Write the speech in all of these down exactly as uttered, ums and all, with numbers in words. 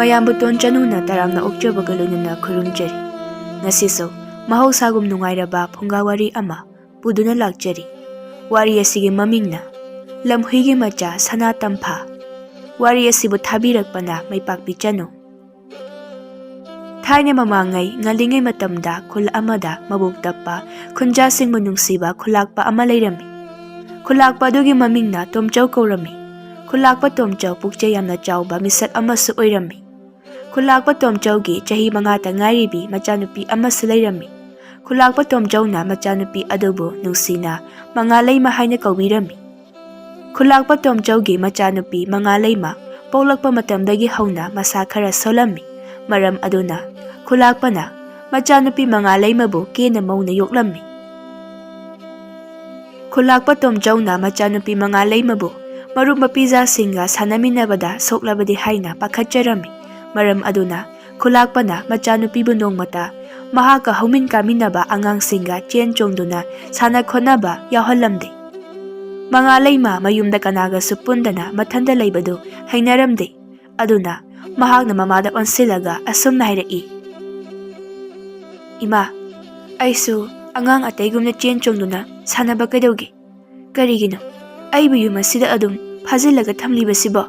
ꯃꯌꯥꯝꯕꯨ ꯇꯣꯟ ꯆꯅꯨꯅ ꯇꯔꯥꯝꯅ ꯑꯣꯛꯆꯕꯒ ꯂꯣꯏꯅꯅ ꯈꯨꯔꯨꯝꯖꯔꯤ꯫ ꯉꯁꯤꯁꯨ ꯃꯍꯧꯁꯥꯒꯨꯝ ꯅꯨꯡꯉꯥꯏꯔꯕ ꯐꯨꯡꯒꯥ ꯋꯥꯔꯤ ꯑꯃ ꯄꯨꯗꯨꯅ ꯂꯥꯛꯆꯔꯤ꯫ ꯋꯥꯔꯤ ꯑꯁꯤꯒꯤ ꯃꯃꯤꯡꯅ ꯂꯝꯍꯨꯏꯒꯤ ꯃꯆꯥ ꯁꯅꯥ ꯇꯝꯐꯥ꯫ ꯋꯥꯔꯤ ꯑꯁꯤꯕꯨ ꯊꯥꯕꯤꯔꯛꯄꯅ ꯃꯩꯄꯥꯛꯄꯤ ꯆꯅꯨ꯫ ꯊꯥꯏꯅ ꯃꯃꯥꯡꯉꯩ ꯉꯜꯂꯤꯉꯩ ꯃꯇꯝꯗ ꯈꯨꯜ ꯑꯃꯗ ꯃꯕꯨꯛ ꯇꯞꯄ, ꯈꯨꯟꯖꯥꯁꯤꯡꯕꯨ ꯅꯨꯡꯁꯤꯕ ꯈꯨꯂꯥꯛꯄ ꯑꯃ ꯂꯩꯔꯝꯃꯤ꯫ ꯈꯨꯂꯥꯛꯄ ꯑꯗꯨꯒꯤ ꯃꯃꯤꯡꯅ ꯇꯣꯝꯆꯧ ꯀꯧꯔꯝꯃꯤ꯫ ꯈꯨꯂꯥꯛꯄ ꯇꯣꯝꯆꯧ ꯄꯨꯛꯆꯦꯜ ꯌꯥꯝꯅ ꯆꯥꯎꯕ ꯃꯤꯁꯛ ꯑꯃꯁꯨ ꯑꯣꯏꯔꯝꯃꯤ꯫ ꯈꯨꯂꯥꯛꯄ ꯇꯣꯝꯆꯧꯒꯤ ꯆꯍꯤ ꯃꯉꯥꯇ ꯉꯥꯏꯔꯤꯕꯤ ꯃꯆꯥꯅꯨꯄꯤ ꯑꯃꯁꯨ ꯂꯩꯔꯝꯃꯤ꯫ ꯈꯨꯂꯥꯛꯄ ꯇꯣꯝꯆꯧꯅ ꯃꯆꯥꯅꯨꯄꯤ ꯑꯗꯨꯕꯨ ꯅꯨꯡꯁꯤꯅ ꯃꯉꯥꯂꯩꯃ ꯍꯥꯏꯅ ꯀꯧꯕꯤꯔꯝꯃꯤ꯫ ꯈꯨꯂꯥꯛꯄ ꯇꯣꯝꯆꯧꯒꯤ ꯃꯆꯥꯅꯨꯄꯤ ꯃꯉꯥꯂꯩꯃ ꯄꯣꯛꯂꯛꯄ ꯃꯇꯝꯗꯒꯤ ꯍꯧꯅ ꯃꯁꯥ ꯈꯔ ꯁꯣꯜꯂꯝꯃꯤ꯫ ꯃꯔꯝ ꯑꯗꯨꯅ ꯈꯨꯂꯥꯛꯄꯅ ꯃꯆꯥꯅꯨꯄꯤ ꯃꯉꯥꯂꯩꯃꯕꯨ ꯀꯦꯅ ꯃꯧꯅ ꯌꯣꯛꯂꯝꯃꯤ꯫ ꯈꯨꯂꯥꯛꯄ ꯇꯣꯝꯆꯧꯅ ꯃꯆꯥꯅꯨꯄꯤ ꯃꯉꯥꯂꯩꯃꯕꯨ ꯃꯔꯨꯞ ꯃꯄꯤꯖꯥꯁꯤꯡꯒ ꯁꯥꯟꯅꯃꯤꯟꯅꯕꯗ ꯁꯣꯛꯂꯕꯗꯤ ꯍꯥꯏꯅ ꯄꯥꯈꯠꯆꯔꯝꯃꯤ꯫ ꯃꯔꯝ ꯑꯗꯨꯅ ꯈꯨꯂꯥꯛꯄꯅ ꯃꯆꯥꯅꯨꯄꯤꯕꯨ ꯅꯣꯡꯃꯇ ꯃꯍꯥꯛꯀ ꯍꯧꯃꯤꯟ ꯀꯥꯃꯤꯟꯅꯕ ꯑꯉꯥꯡꯁꯤꯡꯒ ꯆꯦꯟ ꯆꯣꯡꯗꯨꯅ ꯁꯥꯟꯅ ꯈꯣꯠꯅꯕ ꯌꯥꯎꯍꯜꯂꯝꯗꯦ꯫ ꯃꯉꯥꯂꯩꯃ ꯃꯌꯨꯝꯗ ꯀꯅꯥꯒꯁꯨ ꯄꯨꯟꯗꯅ ꯃꯊꯟꯇ ꯂꯩꯕꯗꯨ ꯍꯩꯅꯔꯝꯗꯦ꯫ ꯑꯗꯨꯅ ꯃꯍꯥꯛꯅ ꯃꯃꯥꯗ ꯑꯣꯟꯁꯤꯜꯂꯒ ꯑꯁꯨꯝꯅ ꯍꯥꯏꯔꯛꯏ, "ꯏꯃꯥ, ꯑꯩꯁꯨ ꯑꯉꯥꯡ ꯑꯇꯩꯒꯨꯝꯅ ꯆꯦꯟ ꯆꯣꯡꯗꯨꯅ ꯁꯥꯟꯅꯕ ꯀꯩꯗꯧꯒꯦ? ꯀꯔꯤꯒꯤꯅꯣ ꯑꯩꯕꯨ ꯌꯨꯝ ꯑꯁꯤꯗ ꯑꯗꯨꯝ ꯐꯥꯖꯤꯜꯂꯒ ꯊꯝꯂꯤꯕꯁꯤꯕꯣ?"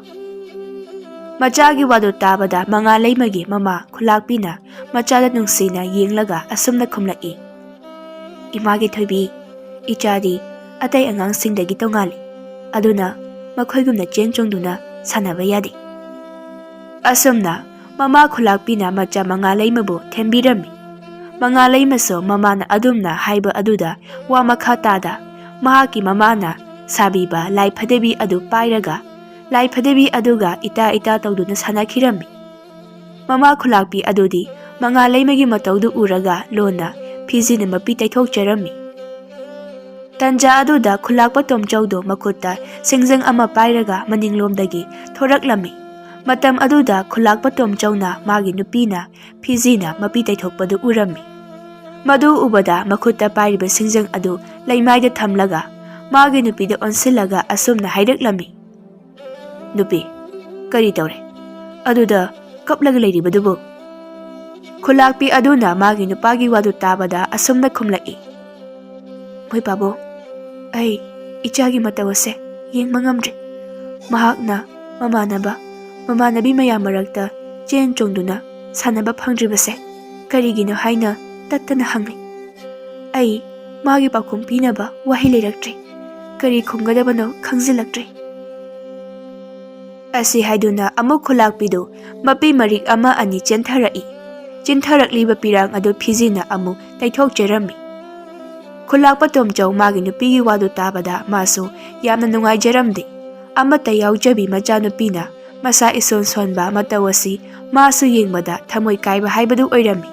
ꯃꯆꯥꯒꯤ ꯋꯥꯗꯨ ꯇꯥꯕꯗ ꯃꯉꯥꯂꯩꯃꯒꯤ ꯃꯃꯥ ꯈꯨꯂꯥꯛꯄꯤꯅ ꯃꯆꯥꯗ ꯅꯨꯡꯁꯤꯅ ꯌꯦꯡꯂꯒ ꯑꯁꯨꯝꯅ ꯈꯨꯝꯂꯛꯏ, "ꯏꯃꯥꯒꯤ ꯊꯣꯏꯕꯤ, ꯏꯆꯥꯗꯤ ꯑꯇꯩ ꯑꯉꯥꯡꯁꯤꯡꯗꯒꯤ ꯇꯣꯉꯥꯜꯂꯤ꯫ ꯑꯗꯨꯅ ꯃꯈꯣꯏꯒꯨꯝꯅ ꯆꯦꯟ ꯆꯣꯡꯗꯨꯅ ꯁꯥꯟꯅꯕ ꯌꯥꯗꯦ꯫" ꯑꯁꯨꯝꯅ ꯃꯃꯥ ꯈꯨꯂꯥꯛꯄꯤꯅ ꯃꯆꯥ ꯃꯉꯥꯂꯩꯃꯕꯨ ꯊꯦꯝꯕꯤꯔꯝꯃꯤ꯫ ꯃꯉꯥꯂꯩꯃꯁꯨ ꯃꯃꯥꯅ ꯑꯗꯨꯝꯅ ꯍꯥꯏꯕ ꯑꯗꯨꯗ ꯋꯥ ꯃꯈꯥ ꯇꯥꯗ ꯃꯍꯥꯛꯀꯤ ꯃꯃꯥꯅ ꯁꯥꯕꯤꯕ ꯂꯥꯏ ꯐꯗꯤꯕꯤ ꯑꯗꯨ ꯄꯥꯏꯔꯒ ꯂꯥꯏ ꯐꯗꯤꯕꯤ ꯑꯗꯨꯒ ꯏꯇꯥ ꯏꯇꯥ ꯇꯧꯗꯨꯅ ꯁꯥꯟꯅꯈꯤꯔꯝꯃꯤ꯫ ꯃꯃꯥ ꯈꯨꯂꯥꯛꯄꯤ ꯑꯗꯨꯗꯤ ꯃꯉꯥꯂꯩꯃꯒꯤ ꯃꯇꯧꯗꯨ ꯎꯔꯒ ꯂꯣꯟꯅ ꯐꯤꯖꯤꯅ ꯃꯄꯤ ꯇꯩꯊꯣꯛꯆꯔꯝꯃꯤ꯫ ꯇꯟꯖꯥ ꯑꯗꯨꯗ ꯈꯨꯂꯥꯛꯄ ꯇꯣꯝꯆꯧꯗꯨ ꯃꯈꯨꯠꯇ ꯁꯤꯡꯖꯪ ꯑꯃ ꯄꯥꯏꯔꯒ ꯃꯅꯤꯡꯂꯣꯝꯗꯒꯤ ꯊꯣꯔꯛꯂꯝꯃꯤ꯫ ꯃꯇꯝ ꯑꯗꯨꯗ ꯈꯨꯂꯥꯛꯄ ꯇꯣꯝꯆꯧꯅ ꯃꯥꯒꯤ ꯅꯨꯄꯤꯅ ꯐꯤꯖꯤꯅ ꯃꯄꯤ ꯇꯩꯊꯣꯛꯄꯗꯨ ꯎꯔꯝꯃꯤ꯫ ꯃꯗꯨ ꯎꯕꯗ ꯃꯈꯨꯠꯇ ꯄꯥꯏꯔꯤꯕ ꯁꯤꯡꯖꯪ ꯑꯗꯨ ꯂꯩꯃꯥꯏꯗ ꯊꯝꯂꯒ ꯃꯥꯒꯤ ꯅꯨꯄꯤꯗ ꯑꯣꯟꯁꯤꯜꯂꯒ ꯑꯁꯨꯝꯅ ꯍꯥꯏꯔꯛꯂꯝꯃꯤ, "ꯅꯨꯄꯤ, ꯀꯔꯤ ꯇꯧꯔꯦ? ꯑꯗꯨꯗ ꯀꯞꯂꯒ ꯂꯩꯔꯤꯕꯗꯨꯕꯨ? ꯈꯨꯂꯥꯛꯄꯤ ꯑꯗꯨꯅ ꯃꯥꯒꯤ ꯅꯨꯄꯥꯒꯤ ꯋꯥꯗꯨ ꯇꯥꯕꯗ ꯑꯁꯨꯝꯅ ꯈꯨꯝꯂꯛꯏ, "ꯃꯣꯏ ꯄꯥꯕꯨꯡ, ꯑꯩ ꯏꯆꯥꯒꯤ ꯃꯇꯧ ꯑꯁꯦ ꯌꯦꯡꯕ ꯉꯝꯗ꯭ꯔꯦ꯫ ꯃꯍꯥꯛꯅ ꯃꯃꯥꯟꯅꯕ, ꯃꯃꯥꯟꯅꯕꯤ ꯃꯌꯥꯝ ꯃꯔꯛꯇ ꯆꯦꯟ ꯆꯣꯡꯗꯨꯅ ꯁꯥꯟꯅꯕ ꯐꯪꯗ꯭ꯔꯤꯕꯁꯦ ꯀꯔꯤꯒꯤꯅꯣ ꯍꯥꯏꯅ ꯇꯠꯇꯅ ꯍꯪꯂꯤ꯫ ꯑꯩ ꯃꯥꯒꯤ ꯄꯥꯎꯈꯨꯝ ꯄꯤꯅꯕ ꯋꯥꯍꯩ ꯂꯩꯔꯛꯇ꯭ꯔꯦ꯫ ꯀꯔꯤ ꯈꯨꯝꯒꯗꯕꯅꯣ ꯈꯪꯖꯤꯜꯂꯛꯇ꯭ꯔꯦ"꯫ ꯑꯁꯤ ꯍꯥꯏꯗꯨꯅ ꯑꯃꯨꯛ ꯈꯨꯂꯥꯛꯄꯤꯗꯨ ꯃꯄꯤ ꯃꯔꯤꯛ ꯑꯃ ꯑꯅꯤ ꯆꯦꯟꯊꯔꯛꯏ꯫ ꯆꯦꯟꯊꯔꯛꯂꯤꯕ ꯄꯤꯔꯥꯡ ꯑꯗꯨ ꯐꯤꯖꯤꯟꯅ ꯑꯃꯨꯛ ꯇꯩꯊꯣꯛꯆꯔꯝꯃꯤ꯫ ꯈꯨꯂꯥꯛꯄ ꯇꯣꯝꯆꯧ ꯃꯥꯒꯤ ꯅꯨꯄꯤꯒꯤ ꯋꯥꯗꯨ ꯇꯥꯕꯗ ꯃꯥꯁꯨ ꯌꯥꯝꯅ ꯅꯨꯡꯉꯥꯏꯖꯔꯝꯗꯦ꯫ ꯑꯃꯠꯇ ꯌꯥꯎꯖꯕꯤ ꯃꯆꯥꯅꯨꯄꯤꯅ ꯃꯁꯥ ꯏꯁꯣꯟ ꯁꯣꯟꯕ ꯃꯇꯧ ꯑꯁꯤ ꯃꯥꯁꯨ ꯌꯦꯡꯕꯗ ꯊꯃꯣꯏ ꯀꯥꯏꯕ ꯍꯥꯏꯕꯗꯨ ꯑꯣꯏꯔꯝꯃꯤ꯫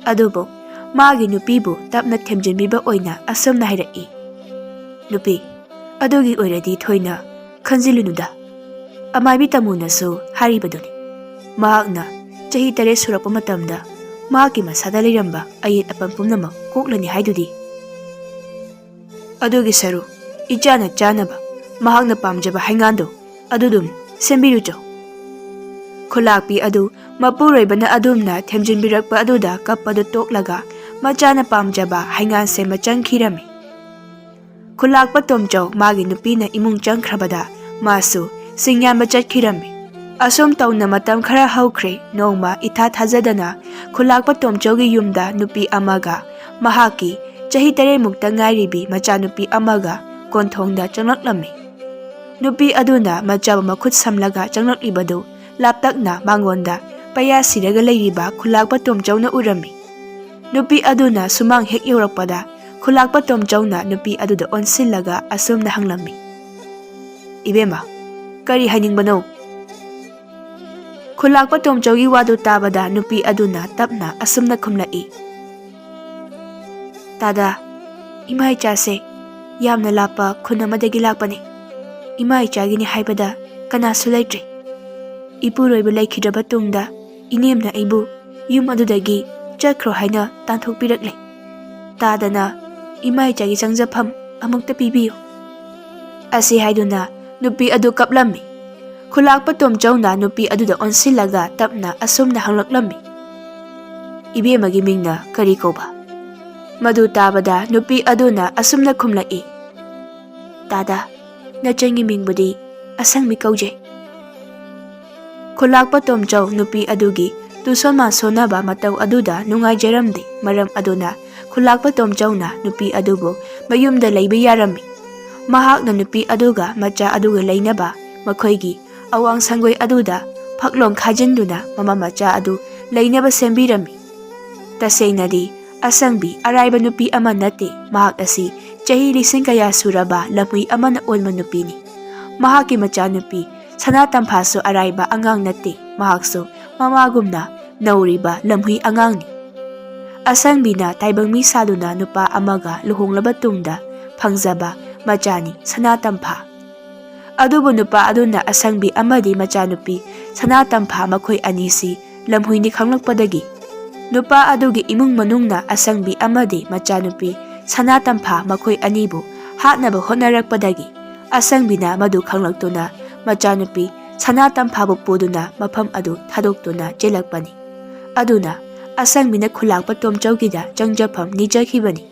ꯑꯗꯨꯕꯨ ꯃꯥꯒꯤ ꯅꯨꯄꯤꯕꯨ ꯇꯞꯅ ꯊꯦꯝꯖꯤꯟꯕꯤꯕ ꯑꯣꯏꯅ ꯑꯁꯨꯝꯅ ꯍꯥꯏꯔꯛꯏ, "ꯅꯨꯄꯤ, ꯑꯗꯨꯒꯤ ꯑꯣꯏꯔꯗꯤ ꯊꯣꯏꯅ ꯈꯟꯖꯤꯜꯂꯨꯅꯨꯗ꯫ ꯑꯃꯥꯏꯕꯤ ꯇꯥꯃꯣꯅꯁꯨ ꯍꯥꯏꯔꯤꯕꯗꯨꯅꯤ꯫ ꯃꯍꯥꯛꯅ ꯆꯍꯤ ꯇꯔꯦꯠ ꯁꯨꯔꯛꯄ ꯃꯇꯝꯗ ꯃꯍꯥꯛꯀꯤ ꯃꯁꯥꯗ ꯂꯩꯔꯝꯕ ꯑꯌꯦꯠ ꯑꯄꯟ ꯄꯨꯝꯅꯃꯛ ꯀꯣꯛꯂꯅꯤ ꯍꯥꯏꯗꯨꯗꯤ꯫ ꯑꯗꯨꯒꯤ ꯁꯔꯨꯛ ꯏꯆꯥꯅ ꯆꯥꯅꯕ ꯃꯍꯥꯛꯅ ꯄꯥꯝꯖꯕ ꯍꯩꯉꯥꯟꯗꯨ ꯑꯗꯨꯗꯨꯝ ꯁꯦꯝꯕꯤꯔꯨꯆꯣ"꯫ ꯈꯨꯂꯥꯛꯄꯤ ꯑꯗꯨ ꯃꯄꯨꯔꯣꯏꯕꯅ ꯑꯗꯨꯝꯅ ꯊꯦꯝꯖꯤꯟꯕꯤꯔꯛꯄ ꯑꯗꯨꯗ ꯀꯞꯄꯗꯨ ꯇꯣꯛꯂꯒ ꯃꯆꯥꯅ ꯄꯥꯝꯖꯕ ꯍꯩꯉꯥꯟ ꯁꯦꯝꯕ ꯆꯪꯈꯤꯔꯝꯃꯤ꯫ ꯈꯨꯂꯥꯛꯄ ꯇꯣꯝꯆꯧ ꯃꯥꯒꯤ ꯅꯨꯄꯤꯅ ꯏꯃꯨꯡ ꯆꯪꯈ꯭ꯔꯕꯗ ꯃꯥꯁꯨ ꯁꯤꯡꯌꯥꯟꯕ ꯆꯠꯈꯤꯔꯝꯃꯤ꯫ ꯑꯁꯨꯝ ꯇꯧꯅ ꯃꯇꯝ ꯈꯔ ꯍꯧꯈ꯭ꯔꯦ꯫ ꯅꯣꯡꯃ ꯏꯊꯥ ꯊꯥꯖꯗꯅ ꯈꯨꯂꯥꯛꯄ ꯇꯣꯝꯆꯧꯒꯤ ꯌꯨꯝꯗ ꯅꯨꯄꯤ ꯑꯃꯒ ꯃꯍꯥꯛꯀꯤ ꯆꯍꯤ ꯇꯔꯦꯠꯃꯨꯛꯇ ꯉꯥꯏꯔꯤꯕꯤ ꯃꯆꯥꯅꯨꯄꯤ ꯑꯃꯒ ꯀꯣꯟꯊꯣꯡꯗ ꯆꯪꯂꯛꯂꯝꯃꯤ꯫ ꯅꯨꯄꯤ ꯑꯗꯨꯅ ꯃꯆꯥꯕꯨ ꯃꯈꯨꯠ ꯁꯝꯂꯒ ꯆꯪꯂꯛꯂꯤꯕꯗꯨ ꯂꯥꯞꯇꯛꯅ ꯃꯉꯣꯟꯗ ꯄꯩꯌꯥ ꯁꯤꯔꯒ ꯂꯩꯔꯤꯕ ꯈꯨꯂꯥꯛꯄ ꯇꯣꯝꯆꯧꯅ ꯎꯔꯝꯃꯤ꯫ ꯅꯨꯄꯤ ꯑꯗꯨꯅ ꯁꯨꯃꯥꯡ ꯍꯦꯛ ꯌꯧꯔꯛꯄꯗ ꯈꯨꯂꯥꯛꯄ ꯇꯣꯝꯆꯧꯅ ꯅꯨꯄꯤ ꯑꯗꯨꯗ ꯑꯣꯟꯁꯤꯜꯂꯒ ꯑꯁꯨꯝꯅ ꯍꯪꯂꯝꯃꯤ, "ꯏꯕꯦꯝꯃ, ꯀꯔꯤ ꯍꯥꯏꯅꯤꯡꯕꯅꯣ?" ꯈꯨꯂꯥꯛꯄ ꯇꯣꯝꯆꯧꯒꯤ ꯋꯥꯗꯨ ꯇꯥꯕꯗ ꯅꯨꯄꯤ ꯑꯗꯨꯅ ꯇꯞꯅ ꯑꯁꯨꯝꯅ ꯈꯨꯝꯂꯛꯏ, "ꯇꯥꯗ, ꯏꯃꯥ ꯏꯆꯥꯁꯦ ꯌꯥꯝꯅ ꯂꯥꯞꯄ ꯈꯨꯟ ꯑꯃꯗꯒꯤ ꯂꯥꯛꯄꯅꯤ꯫ ꯏꯃꯥ ꯏꯆꯥꯒꯤꯅꯤ ꯍꯥꯏꯕꯗ ꯀꯅꯥꯁꯨ ꯂꯩꯇ꯭ꯔꯦ꯫ ꯏꯄꯨꯔꯣꯏꯕ ꯂꯩꯈꯤꯗ꯭ꯔꯕ ꯇꯨꯡꯗ ꯏꯅꯦꯝꯅ ꯑꯩꯕꯨ ꯌꯨꯝ ꯑꯗꯨꯗꯒꯤ ꯆꯠꯈ꯭ꯔꯣ ꯍꯥꯏꯅ ꯇꯥꯟꯊꯣꯛꯄꯤꯔꯛꯂꯦ꯫ ꯇꯥꯗꯅ ꯏꯃꯥ ꯏꯆꯥꯒꯤ ꯆꯪꯖꯐꯝ ꯑꯃꯨꯛꯇ ꯄꯤꯕꯤꯌꯨ"꯫ ꯑꯁꯤ ꯍꯥꯏꯗꯨꯅ ꯅꯨꯄꯤ ꯑꯗꯨ ꯀꯞꯂꯝꯃꯤ꯫ ꯈꯨꯂꯥꯛꯄ ꯇꯣꯝꯆꯧꯅ ꯅꯨꯄꯤ ꯑꯗꯨꯗ ꯑꯣꯟꯁꯤꯜꯂꯒ ꯇꯞꯅ ꯑꯁꯨꯝꯅ ꯍꯪꯂꯛꯂꯝꯃꯤ, "ꯏꯕꯦꯝꯃꯒꯤ ꯃꯤꯡꯅ ꯀꯔꯤ ꯀꯧꯕ?" ꯃꯗꯨ ꯇꯥꯕꯗ ꯅꯨꯄꯤ ꯑꯗꯨꯅ ꯑꯁꯨꯝꯅ ꯈꯨꯝꯂꯛꯏ, "ꯇꯥꯗ, ꯅꯆꯟꯒꯤ ꯃꯤꯡꯕꯨꯗꯤ ꯑꯁꯪꯕꯤ ꯀꯧꯖꯩ꯫" ꯈꯨꯂꯥꯛꯄ ꯇꯣꯝꯆꯧ ꯅꯨꯄꯤ ꯑꯗꯨꯒꯤ ꯇꯨꯁꯣꯟ ꯃꯥꯟꯁꯣꯟꯅꯕ ꯃꯇꯧ ꯑꯗꯨꯗ ꯅꯨꯡꯉꯥꯏꯖꯔꯝꯗꯦ꯫ ꯃꯔꯝ ꯑꯗꯨꯅ ꯈꯨꯂꯥꯛꯄ ꯇꯣꯝꯆꯧꯅ ꯅꯨꯄꯤ ꯑꯗꯨꯕꯨ ꯃꯌꯨꯝꯗ ꯂꯩꯕ ꯌꯥꯔꯝꯃꯤ꯫ ꯃꯍꯥꯛꯅ ꯅꯨꯄꯤ ꯑꯗꯨꯒ ꯃꯆꯥ ꯑꯗꯨꯒ ꯂꯩꯅꯕ ꯃꯈꯣꯏꯒꯤ ꯑꯋꯥꯡ ꯁꯪꯒꯣꯏ ꯑꯗꯨꯗ ꯐꯛꯂꯣꯡ ꯈꯥꯖꯤꯟꯗꯨꯅ ꯃꯃꯥ ꯃꯆꯥ ꯑꯗꯨ ꯂꯩꯅꯕ ꯁꯦꯝꯕꯤꯔꯝꯃꯤ꯫ ꯇꯁꯦꯡꯅꯗꯤ ꯑꯁꯪꯕꯤ ꯑꯔꯥꯏꯕ ꯅꯨꯄꯤ ꯑꯃ ꯅꯠꯇꯦ꯫ ꯃꯍꯥꯛ ꯑꯁꯤ ꯆꯍꯤ ꯂꯤꯁꯤꯡ ꯀꯌꯥ ꯁꯨꯔꯕ ꯂꯝꯍꯨꯏ ꯑꯃꯅ ꯑꯣꯟꯕ ꯅꯨꯄꯤꯅꯤ꯫ ꯃꯍꯥꯛꯀꯤ ꯃꯆꯥꯅꯨꯄꯤ ꯁꯅꯥ ꯇꯝꯐꯥꯁꯨ ꯑꯔꯥꯏꯕ ꯑꯉꯥꯡ ꯅꯠꯇꯦ꯫ ꯃꯍꯥꯛꯁꯨ ꯃꯃꯥꯒꯨꯝꯅ ꯅꯧꯔꯤꯕ ꯂꯝꯍꯨꯏ ꯑꯉꯥꯡꯅꯤ꯫ ꯑꯁꯪꯕꯤꯅ ꯇꯥꯏꯕꯪ ꯃꯤ ꯁꯥꯗꯨꯅ ꯅꯨꯄꯥ ꯑꯃꯒ ꯂꯨꯍꯣꯡꯂꯕ ꯇꯨꯡꯗ ꯐꯪꯖꯕ ꯃꯆꯥꯅꯤ ꯁꯅꯥ ꯇꯝꯐꯥ꯫ ꯑꯗꯨꯕꯨ ꯅꯨꯄꯥ ꯑꯗꯨꯅ ꯑꯁꯪꯕꯤ ꯑꯃꯗꯤ ꯃꯆꯥꯅꯨꯄꯤ ꯁꯅꯥ ꯇꯝꯐꯥ ꯃꯈꯣꯏ ꯑꯅꯤꯁꯤ ꯂꯝꯍꯨꯏꯅꯤ ꯈꯪꯂꯛꯄꯗꯒꯤ, ꯅꯨꯄꯥ ꯑꯗꯨꯒꯤ ꯏꯃꯨꯡ ꯃꯅꯨꯡꯅ ꯑꯁꯪꯕꯤ ꯑꯃꯗꯤ ꯃꯆꯥꯅꯨꯄꯤ ꯁꯅꯥ ꯇꯝꯐꯥ ꯃꯈꯣꯏ ꯑꯅꯤꯕꯨ ꯍꯥꯠꯅꯕ ꯍꯣꯠꯅꯔꯛꯄꯗꯒꯤ, ꯑꯁꯪꯕꯤꯅ ꯃꯗꯨ ꯈꯪꯂꯛꯇꯨꯅ ꯃꯆꯥꯅꯨꯄꯤ ꯁꯅꯥ ꯇꯝꯐꯥꯕꯨ ꯄꯨꯗꯨꯅ ꯃꯐꯝ ꯑꯗꯨ ꯊꯥꯗꯣꯛꯇꯨꯅ ꯆꯦꯜꯂꯛꯄꯅꯤ꯫ ꯑꯗꯨꯅ ꯑꯁꯪꯕꯤꯅ ꯈꯨꯂꯥꯛꯄ ꯇꯣꯝꯆꯧꯒꯤꯗ ꯆꯪꯖꯐꯝ ꯅꯤꯖꯈꯤꯕꯅꯤ꯫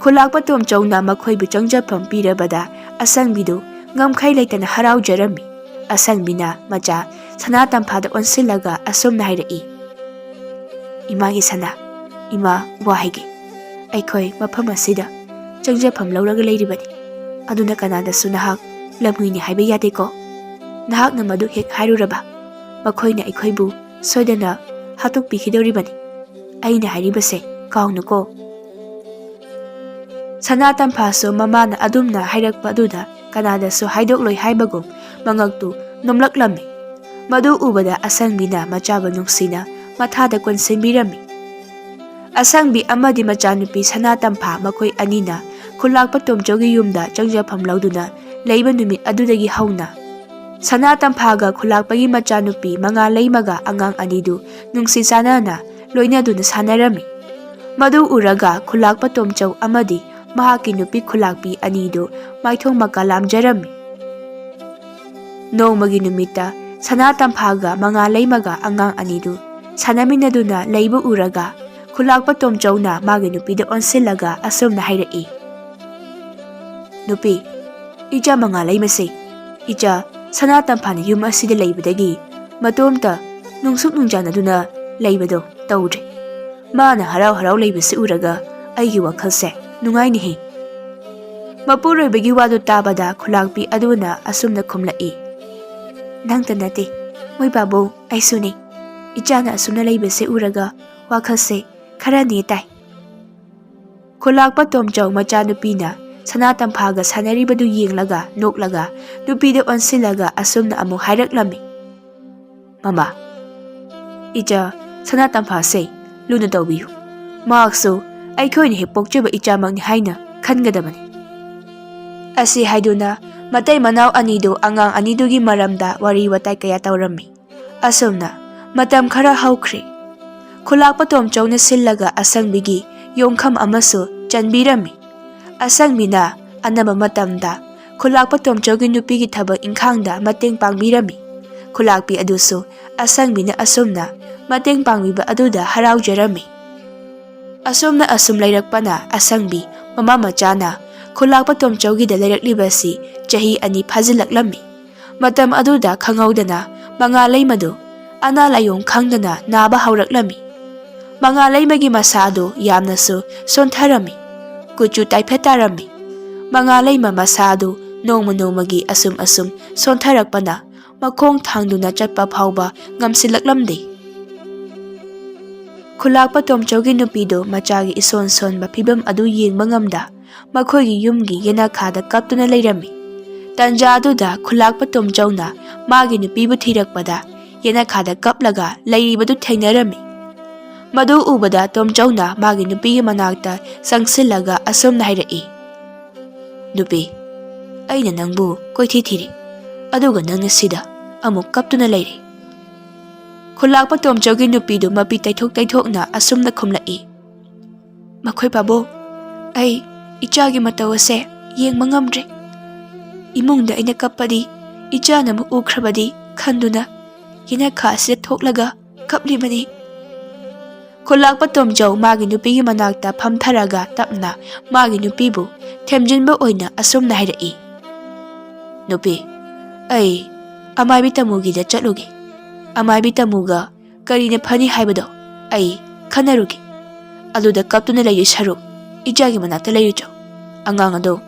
ꯈꯨꯂꯥꯛꯄ ꯇꯣꯝꯆꯧꯅ ꯃꯈꯣꯏꯕꯨ ꯆꯪꯖꯐꯝ ꯄꯤꯔꯕꯗ ꯑꯁꯪꯕꯤꯗꯨ ꯉꯝꯈꯩ ꯂꯩꯇꯅ ꯍꯔꯥꯎꯖꯔꯝꯃꯤ꯫ ꯑꯁꯪꯕꯤꯅ ꯃꯆꯥ ꯁꯅꯥ ꯇꯝꯐꯥꯗ ꯑꯣꯟꯁꯤꯜꯂꯒ ꯑꯁꯨꯝꯅ ꯍꯥꯏꯔꯛꯏ, "ꯏꯃꯥꯒꯤ ꯁꯅꯥ, ꯏꯃꯥ, ꯋꯥ ꯍꯥꯏꯒꯦ꯫ ꯑꯩꯈꯣꯏ ꯃꯐꯝ ꯑꯁꯤꯗ ꯆꯪꯖꯐꯝ ꯂꯧꯔꯒ ꯂꯩꯔꯤꯕꯅꯤ꯫ ꯑꯗꯨꯅ ꯀꯅꯥꯗꯁꯨ ꯅꯍꯥꯛ ꯂꯝꯍꯨꯏꯅꯤ ꯍꯥꯏꯕ ꯌꯥꯗꯦꯀꯣ꯫ ꯅꯍꯥꯛꯅ ꯃꯗꯨ ꯍꯦꯛ ꯍꯥꯏꯔꯨꯔꯕ, ꯃꯈꯣꯏꯅ ꯑꯩꯈꯣꯏꯕꯨ ꯁꯣꯏꯗꯅ ꯍꯥꯠꯇꯣꯛꯄꯤꯈꯤꯗꯧꯔꯤꯕꯅꯤ꯫ ꯑꯩꯅ ꯍꯥꯏꯔꯤꯕꯁꯦ ꯀꯥꯎꯅꯨꯀꯣ꯫" ꯁꯅꯥ ꯇꯝꯐꯥꯁꯨ ꯃꯃꯥꯅ ꯑꯗꯨꯝꯅ ꯍꯥꯏꯔꯛꯄ ꯑꯗꯨꯗ ꯀꯅꯥꯗꯁꯨ ꯍꯥꯏꯗꯣꯛꯂꯣꯏ ꯍꯥꯏꯕꯒꯨꯝ ꯃꯉꯛꯇꯨ ꯅꯣꯝꯂꯛꯂꯝꯃꯤ꯫ ꯃꯗꯨ ꯎꯕꯗ ꯑꯁꯪꯕꯤꯅ ꯃꯆꯥꯕꯨ ꯅꯨꯡꯁꯤꯅ ꯃꯊꯥꯗ ꯀꯣꯟꯁꯤꯟꯕꯤꯔꯝꯃꯤ꯫ ꯑꯁꯪꯕꯤ ꯑꯃꯗꯤ ꯃꯆꯥꯅꯨꯄꯤ ꯁꯅꯥ ꯇꯝꯐꯥ ꯃꯈꯣꯏ ꯑꯅꯤꯅ ꯈꯨꯂꯥꯛꯄ ꯇꯣꯝꯆꯧꯒꯤ ꯌꯨꯝꯗ ꯆꯪꯖꯐꯝ ꯂꯧꯗꯨꯅ ꯂꯩꯕ ꯅꯨꯃꯤꯠ ꯑꯗꯨꯗꯒꯤ ꯍꯧꯅ ꯁꯅꯥ ꯇꯝꯐꯥꯒ ꯈꯨꯂꯥꯛꯄꯒꯤ ꯃꯆꯥꯅꯨꯄꯤ ꯃꯉꯥ ꯂꯩꯃꯒ ꯑꯉꯥꯡ ꯑꯅꯤꯗꯨ ꯅꯨꯡꯁꯤ ꯆꯥꯟꯅꯅ ꯂꯣꯏꯅꯗꯨꯅ ꯁꯥꯟꯅꯔꯝꯃꯤ꯫ ꯃꯗꯨ ꯎꯔꯒ ꯈꯨꯂꯥꯛꯄ ꯇꯣꯝꯆꯧ ꯑꯃꯗꯤ ꯃꯍꯥꯛꯀꯤ ꯅꯨꯄꯤ ꯈꯨꯂꯥꯛꯄꯤ ꯑꯅꯤꯗꯨ ꯃꯥꯏꯊꯣꯡ ꯃꯀꯥ ꯂꯥꯝꯖꯔꯝꯃꯤ꯫ ꯅꯣꯡꯃꯒꯤ ꯅꯨꯃꯤꯠꯇ ꯁꯅꯥ ꯇꯝꯐꯥꯒ ꯃꯉꯥ ꯂꯩꯃꯒ ꯑꯉꯥꯡ ꯑꯅꯤꯗꯨ ꯁꯥꯟꯅꯃꯤꯟꯅꯗꯨꯅ ꯂꯩꯕ ꯎꯔꯒ ꯈꯨꯂꯥꯛꯄ ꯇꯣꯝꯆꯧꯅ ꯃꯥꯒꯤ ꯅꯨꯄꯤꯗ ꯑꯣꯟꯁꯤꯜꯂꯒ ꯑꯁꯨꯝꯅ ꯍꯥꯏꯔꯛꯏ, "ꯅꯨꯄꯤ, ꯏꯆꯥ ꯃꯉꯥ ꯂꯩꯃꯁꯦ, ꯏꯆꯥ ꯁꯅꯥ ꯇꯝꯐꯥꯅ ꯌꯨꯝ ꯑꯁꯤꯗ ꯂꯩꯕꯗꯒꯤ ꯃꯇꯣꯝꯇ ꯅꯨꯡꯁꯨꯛ ꯅꯨꯡꯖꯥꯅꯗꯨꯅ ꯂꯩꯕꯗꯣ ꯇꯧꯗ꯭ꯔꯦ꯫ ꯃꯥꯅ ꯍꯔꯥꯎ ꯍꯔꯥꯎ ꯂꯩꯕꯁꯤ ꯎꯔꯒ ꯑꯩꯒꯤ ꯋꯥꯈꯜꯁꯦ ꯅꯨꯡꯉꯥꯏꯅꯦꯍꯦ꯫" ꯃꯄꯨꯔꯣꯏꯕꯒꯤ ꯋꯥꯗꯨ ꯇꯥꯕꯗ ꯈꯨꯂꯥꯛꯄꯤ ꯑꯗꯨꯅ ꯑꯁꯨꯝꯅ ꯈꯨꯝꯂꯛꯏ, "ꯅꯪꯇ ꯅꯠꯇꯦ, ꯃꯣꯏ ꯄꯥꯕꯨꯡ, ꯑꯩꯁꯨꯅꯤ꯫ ꯏꯆꯥꯅ ꯑꯁꯨꯝꯅ ꯂꯩꯕꯁꯦ ꯎꯔꯒ ꯋꯥꯈꯜꯁꯦ ꯈꯔ ꯅꯦ ꯇꯥꯏ꯫" ꯈꯨꯂꯥꯛꯄ ꯇꯣꯝꯆꯧ ꯃꯆꯥꯅꯨꯄꯤꯅ ꯁꯅꯥ ꯇꯝꯐꯥꯒ ꯁꯥꯟꯅꯔꯤꯕꯗꯨ ꯌꯦꯡꯂꯒ ꯅꯣꯛꯂꯒ ꯅꯨꯄꯤꯗ ꯑꯣꯟꯁꯤꯜꯂꯒ ꯑꯁꯨꯝꯅ ꯑꯃꯨꯛ ꯍꯥꯏꯔꯛꯂꯝꯃꯤ, "ꯃꯃꯥ, ꯏꯆꯥ ꯁꯅꯥ ꯇꯝꯐꯥꯁꯦ ꯂꯨꯅ ꯇꯧꯕꯤꯌꯨ꯫ ꯃꯍꯥꯛꯁꯨ ꯑꯩꯈꯣꯏꯅ ꯍꯦꯛ ꯄꯣꯛꯆꯕ ꯏꯆꯥꯃꯛꯅꯤ ꯍꯥꯏꯅ ꯈꯟꯒꯗꯕꯅꯤ꯫" ꯑꯁꯤ ꯍꯥꯏꯗꯨꯅ ꯃꯇꯩ ꯃꯅꯥꯎ ꯑꯅꯤꯗꯨ ꯑꯉꯥꯡ ꯑꯅꯤꯗꯨꯒꯤ ꯃꯔꯝꯗ ꯋꯥꯔꯤ ꯋꯥꯇꯥꯏ ꯀꯌꯥ ꯇꯧꯔꯝꯃꯤ꯫ ꯑꯁꯨꯝꯅ ꯃꯇꯝ ꯈꯔ ꯍꯧꯈ꯭ꯔꯦ꯫ ꯈꯨꯂꯥꯛꯄ ꯇꯣꯝꯆꯧꯅ ꯁꯤꯜꯂꯒ ꯑꯁꯪꯕꯤꯒꯤ ꯌꯣꯡꯈꯝ ꯑꯃꯁꯨ ꯆꯟꯕꯤꯔꯝꯃꯤ꯫ ꯑꯁꯪꯕꯤꯅ ꯑꯅꯝꯕ ꯃꯇꯝꯗ ꯈꯨꯂꯥꯛꯄ ꯇꯣꯝꯆꯧꯒꯤ ꯅꯨꯄꯤꯒꯤ ꯊꯕꯛ ꯏꯪꯈꯥꯡꯗ ꯃꯇꯦꯡ ꯄꯥꯡꯕꯤꯔꯝꯃꯤ꯫ ꯈꯨꯂꯥꯛꯄꯤ ꯑꯗꯨꯁꯨ ꯑꯁꯪꯕꯤꯅ ꯑꯁꯨꯝꯅ ꯃꯇꯦꯡ ꯄꯥꯡꯕꯤꯕ ꯑꯗꯨꯗ ꯍꯔꯥꯎꯖꯔꯝꯃꯤ꯫ ꯑꯁꯨꯝꯅ ꯑꯁꯨꯝ ꯂꯩꯔꯛꯄꯅ ꯑꯁꯪꯕꯤ ꯃꯃꯥ ꯃꯆꯥꯅ ꯈꯨꯂꯥꯛꯄ ꯇꯣꯝꯆꯧꯒꯤꯗ ꯂꯩꯔꯛꯂꯤꯕꯁꯤ ꯆꯍꯤ ꯑꯅꯤ ꯐꯥꯖꯤꯜꯂꯛꯂꯝꯃꯤ꯫ ꯃꯇꯝ ꯑꯗꯨꯗ ꯈꯪꯍꯧꯗꯅ ꯃꯉꯥ ꯂꯩꯃꯗꯨ ꯑꯅꯥ ꯂꯥꯏꯌꯣꯡ ꯈꯪꯗꯅ ꯅꯥꯕ ꯍꯧꯔꯛꯂꯝꯃꯤ꯫ ꯃꯉꯥ ꯂꯩꯃꯒꯤ ꯃꯁꯥ ꯑꯗꯨ ꯌꯥꯝꯅꯁꯨ ꯁꯣꯟꯊꯔꯝꯃꯤ꯫ ꯀꯨꯆꯨ ꯇꯥꯏꯐꯠ ꯇꯥꯔꯝꯃꯤ꯫ ꯃꯉꯥ ꯂꯩꯃ ꯃꯁꯥ ꯑꯗꯨ ꯅꯣꯡꯃ ꯅꯣꯡꯃꯒꯤ ꯑꯁꯨꯝ ꯑꯁꯨꯝ ꯁꯣꯟꯊꯔꯛꯄꯅ ꯃꯈꯣꯡ ꯊꯥꯡꯗꯨꯅ ꯆꯠꯄ ꯐꯥꯎꯕ ꯉꯝꯁꯤꯜꯂꯛꯂꯝꯗꯦ꯫ ꯈꯨꯂꯥꯛꯄ ꯇꯣꯝꯆꯧꯒꯤ ꯅꯨꯄꯤꯗꯨ ꯃꯆꯥꯒꯤ ꯏꯁꯣꯟ ꯁꯣꯟꯕ ꯐꯤꯕꯝ ꯑꯗꯨ ꯌꯦꯡꯕ ꯉꯝꯗ ꯃꯈꯣꯏꯒꯤ ꯌꯨꯝꯒꯤ ꯌꯦꯅꯈꯥꯗ ꯀꯞꯇꯨꯅ ꯂꯩꯔꯝꯃꯤ꯫ ꯇꯟꯖꯥ ꯑꯗꯨꯗ ꯈꯨꯂꯥꯛꯄ ꯇꯣꯝꯆꯧꯅ ꯃꯥꯒꯤ ꯅꯨꯄꯤꯕꯨ ꯊꯤꯔꯛꯄꯗ ꯌꯦꯅꯈꯥꯗ ꯀꯞꯂꯒ ꯂꯩꯔꯤꯕꯗꯨ ꯊꯦꯡꯅꯔꯝꯃꯤ꯫ ꯃꯗꯨ ꯎꯕꯗ ꯇꯣꯝꯆꯧꯅ ꯃꯥꯒꯤ ꯅꯨꯄꯤꯒꯤ ꯃꯅꯥꯛꯇ ꯆꯪꯁꯤꯜꯂꯒ ꯑꯁꯨꯝꯅ ꯍꯥꯏꯔꯛꯏ, "ꯅꯨꯄꯤ, ꯑꯩꯅ ꯅꯪꯕꯨ ꯀꯣꯏꯊꯤ ꯊꯤꯔꯤ, ꯑꯗꯨꯒ ꯅꯪꯅ ꯁꯤꯗ ꯑꯃꯨꯛ ꯀꯞꯇꯨꯅ ꯂꯩꯔꯤ꯫" ꯈꯨꯂꯥꯛꯄ ꯇꯣꯝꯆꯧꯒꯤ ꯅꯨꯄꯤꯗꯨ ꯃꯄꯤ ꯇꯩꯊꯣꯛ ꯇꯩꯊꯣꯛꯅ ꯑꯁꯨꯝꯅ ꯈꯨꯝꯂꯛꯏ, "ꯃꯈꯣꯏ ꯄꯥꯕꯨꯡ, ꯑꯩ ꯏꯆꯥꯒꯤ ꯃꯇꯧ ꯑꯁꯦ ꯌꯦꯡꯕ ꯉꯝꯗ꯭ꯔꯦ꯫ ꯏꯃꯨꯡꯗ ꯑꯩꯅ ꯀꯞꯄꯗꯤ ꯏꯆꯥꯅ ꯑꯃꯨꯛ ꯎꯈ꯭ꯔꯕꯗꯤ ꯈꯟꯗꯨꯅ ꯌꯦꯅꯈꯥ ꯑꯁꯤꯗ ꯊꯣꯛꯂꯒ ꯀꯞꯂꯤꯕꯅꯤ꯫ ꯈꯨꯂꯥꯛꯄ ꯇꯣꯝꯆꯧ ꯃꯥꯒꯤ ꯅꯨꯄꯤꯒꯤ ꯃꯅꯥꯛꯇ ꯐꯝꯊꯔꯒ ꯇꯞꯅ ꯃꯥꯒꯤ ꯅꯨꯄꯤꯕꯨ ꯊꯦꯝꯖꯤꯟꯕ ꯑꯣꯏꯅ ꯑꯁꯨꯝꯅ ꯍꯥꯏꯔꯛꯏ, "ꯅꯨꯄꯤ, ꯑꯩ ꯑꯃꯥꯏꯕꯤ ꯇꯥꯃꯨꯒꯤꯗ ꯆꯠꯂꯨꯒꯦ꯫ ꯑꯃꯥꯏꯕꯤ ꯇꯥꯃꯨꯒ ꯀꯔꯤꯅ ꯐꯅꯤ ꯍꯥꯏꯕꯗꯣ ꯑꯩ ꯈꯟꯅꯔꯨꯒꯦ꯫ ꯑꯗꯨꯗ ꯀꯞꯇꯨꯅ ꯂꯩꯔꯤ ꯁꯔꯨꯛ ꯏꯆꯥꯒꯤ ꯃꯅꯥꯛꯇ ꯂꯩꯔꯨꯆꯣ꯫ ꯑꯉꯥꯡ ꯑꯗꯣ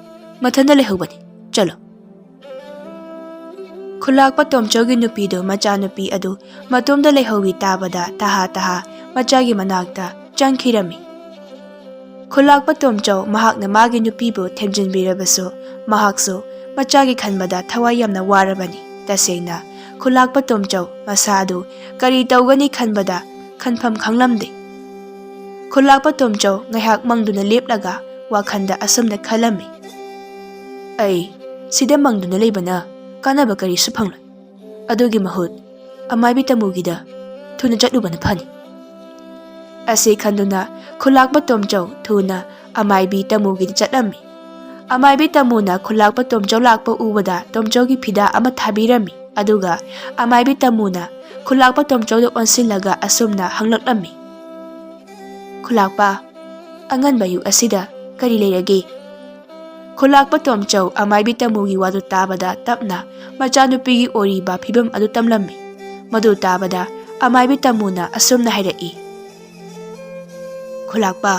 ꯃꯊꯟꯇ ꯂꯩꯍꯧꯕꯅꯤ꯫ ꯆꯠꯂꯣ꯫" ꯈꯨꯂꯥꯛꯄ ꯇꯣꯝꯆꯧꯒꯤ ꯅꯨꯄꯤꯗꯨ ꯃꯆꯥꯅꯨꯄꯤ ꯑꯗꯨ ꯃꯇꯣꯝꯗ ꯂꯩꯍꯧꯏ ꯇꯥꯕꯗ ꯇꯍꯥ ꯇꯍꯥ ꯃꯆꯥꯒꯤ ꯃꯅꯥꯛꯇ ꯆꯪꯈꯤꯔꯝꯃꯤ꯫ ꯈꯨꯂꯥꯛꯄ ꯇꯣꯝꯆꯧ ꯃꯍꯥꯛꯅ ꯃꯥꯒꯤ ꯅꯨꯄꯤꯕꯨ ꯊꯦꯝꯖꯤꯟꯕꯤꯔꯕꯁꯨ ꯃꯍꯥꯛꯁꯨ ꯃꯆꯥꯒꯤ ꯈꯟꯕꯗ ꯊꯋꯥꯏ ꯌꯥꯝꯅ ꯋꯥꯔꯕꯅꯤ꯫ ꯇꯁꯦꯡꯅ ꯈꯨꯂꯥꯛꯄ ꯇꯣꯝꯆꯧ ꯃꯁꯥꯗꯨ ꯀꯔꯤ ꯇꯧꯒꯅꯤ ꯈꯟꯕꯗ ꯈꯟꯐꯝ ꯈꯪꯂꯝꯗꯦ꯫ ꯈꯨꯂꯥꯛꯄ ꯇꯣꯝꯆꯧ ꯉꯥꯏꯍꯥꯛ ꯃꯪꯗꯨꯅ ꯂꯦꯞꯂꯒ ꯋꯥꯈꯜꯗ ꯑꯁꯨꯝꯅ ꯈꯜꯂꯝꯃꯤ, "ꯑꯩ ꯁꯤꯗ ꯃꯪꯗꯨꯅ ꯂꯩꯕꯅ ꯀꯥꯟꯅꯕ ꯀꯔꯤꯁꯨ ꯐꯪꯂꯣꯏ꯫ ꯑꯗꯨꯒꯤ ꯃꯍꯨꯠ ꯑꯃꯥꯏꯕꯤ ꯇꯥꯃꯨꯒꯤꯗ ꯊꯨꯅ ꯆꯠꯂꯨꯕꯅ ꯐꯅꯤ꯫" ꯑꯁꯤ ꯈꯟꯗꯨꯅ ꯈꯨꯂꯥꯛꯄ ꯇꯣꯝꯆꯧ ꯊꯨꯅ ꯑꯃꯥꯏꯕꯤ ꯇꯥꯃꯨꯒꯤꯗ ꯆꯠꯂꯝꯃꯤ꯫ ꯑꯃꯥꯏꯕꯤ ꯇꯥꯃꯨꯅ ꯈꯨꯂꯥꯛꯄ ꯇꯣꯝꯆꯧ ꯂꯥꯛꯄ ꯎꯕꯗ ꯇꯣꯝꯆꯧꯒꯤ ꯐꯤꯗꯥ ꯑꯃ ꯊꯥꯕꯤꯔꯝꯃꯤ꯫ ꯑꯗꯨꯒ ꯑꯃꯥꯏꯕꯤ ꯇꯥꯃꯨꯅ ꯈꯨꯂꯥꯛꯄ ꯇꯣꯝꯆꯧꯗ ꯑꯣꯟꯁꯤꯜꯂꯒ ꯑꯁꯨꯝꯅ ꯍꯪꯂꯛꯂꯝꯃꯤ, "ꯈꯨꯂꯥꯛꯄ, ꯑꯉꯟꯕ ꯑꯌꯨꯛ ꯑꯁꯤꯗ ꯀꯔꯤ ꯂꯩꯔꯒꯦ?" ꯈꯨꯂꯥꯛꯄ ꯇꯣꯝꯆꯧ ꯑꯃꯥꯏꯕꯤ ꯇꯥꯃꯨꯒꯤ ꯋꯥꯗꯨ ꯇꯥꯕꯗ ꯇꯞꯅ ꯃꯆꯥꯅꯨꯄꯤꯒꯤ ꯑꯣꯏꯔꯤꯕ ꯐꯤꯕꯝ ꯑꯗꯨ ꯇꯝꯂꯝꯃꯤ꯫ ꯃꯗꯨ ꯇꯥꯕꯗ ꯑꯃꯥꯏꯕꯤ ꯇꯥꯃꯨꯅ ꯑꯁꯨꯝꯅ ꯍꯥꯏꯔꯛꯏ, "ꯈꯨꯂꯥꯛꯄ,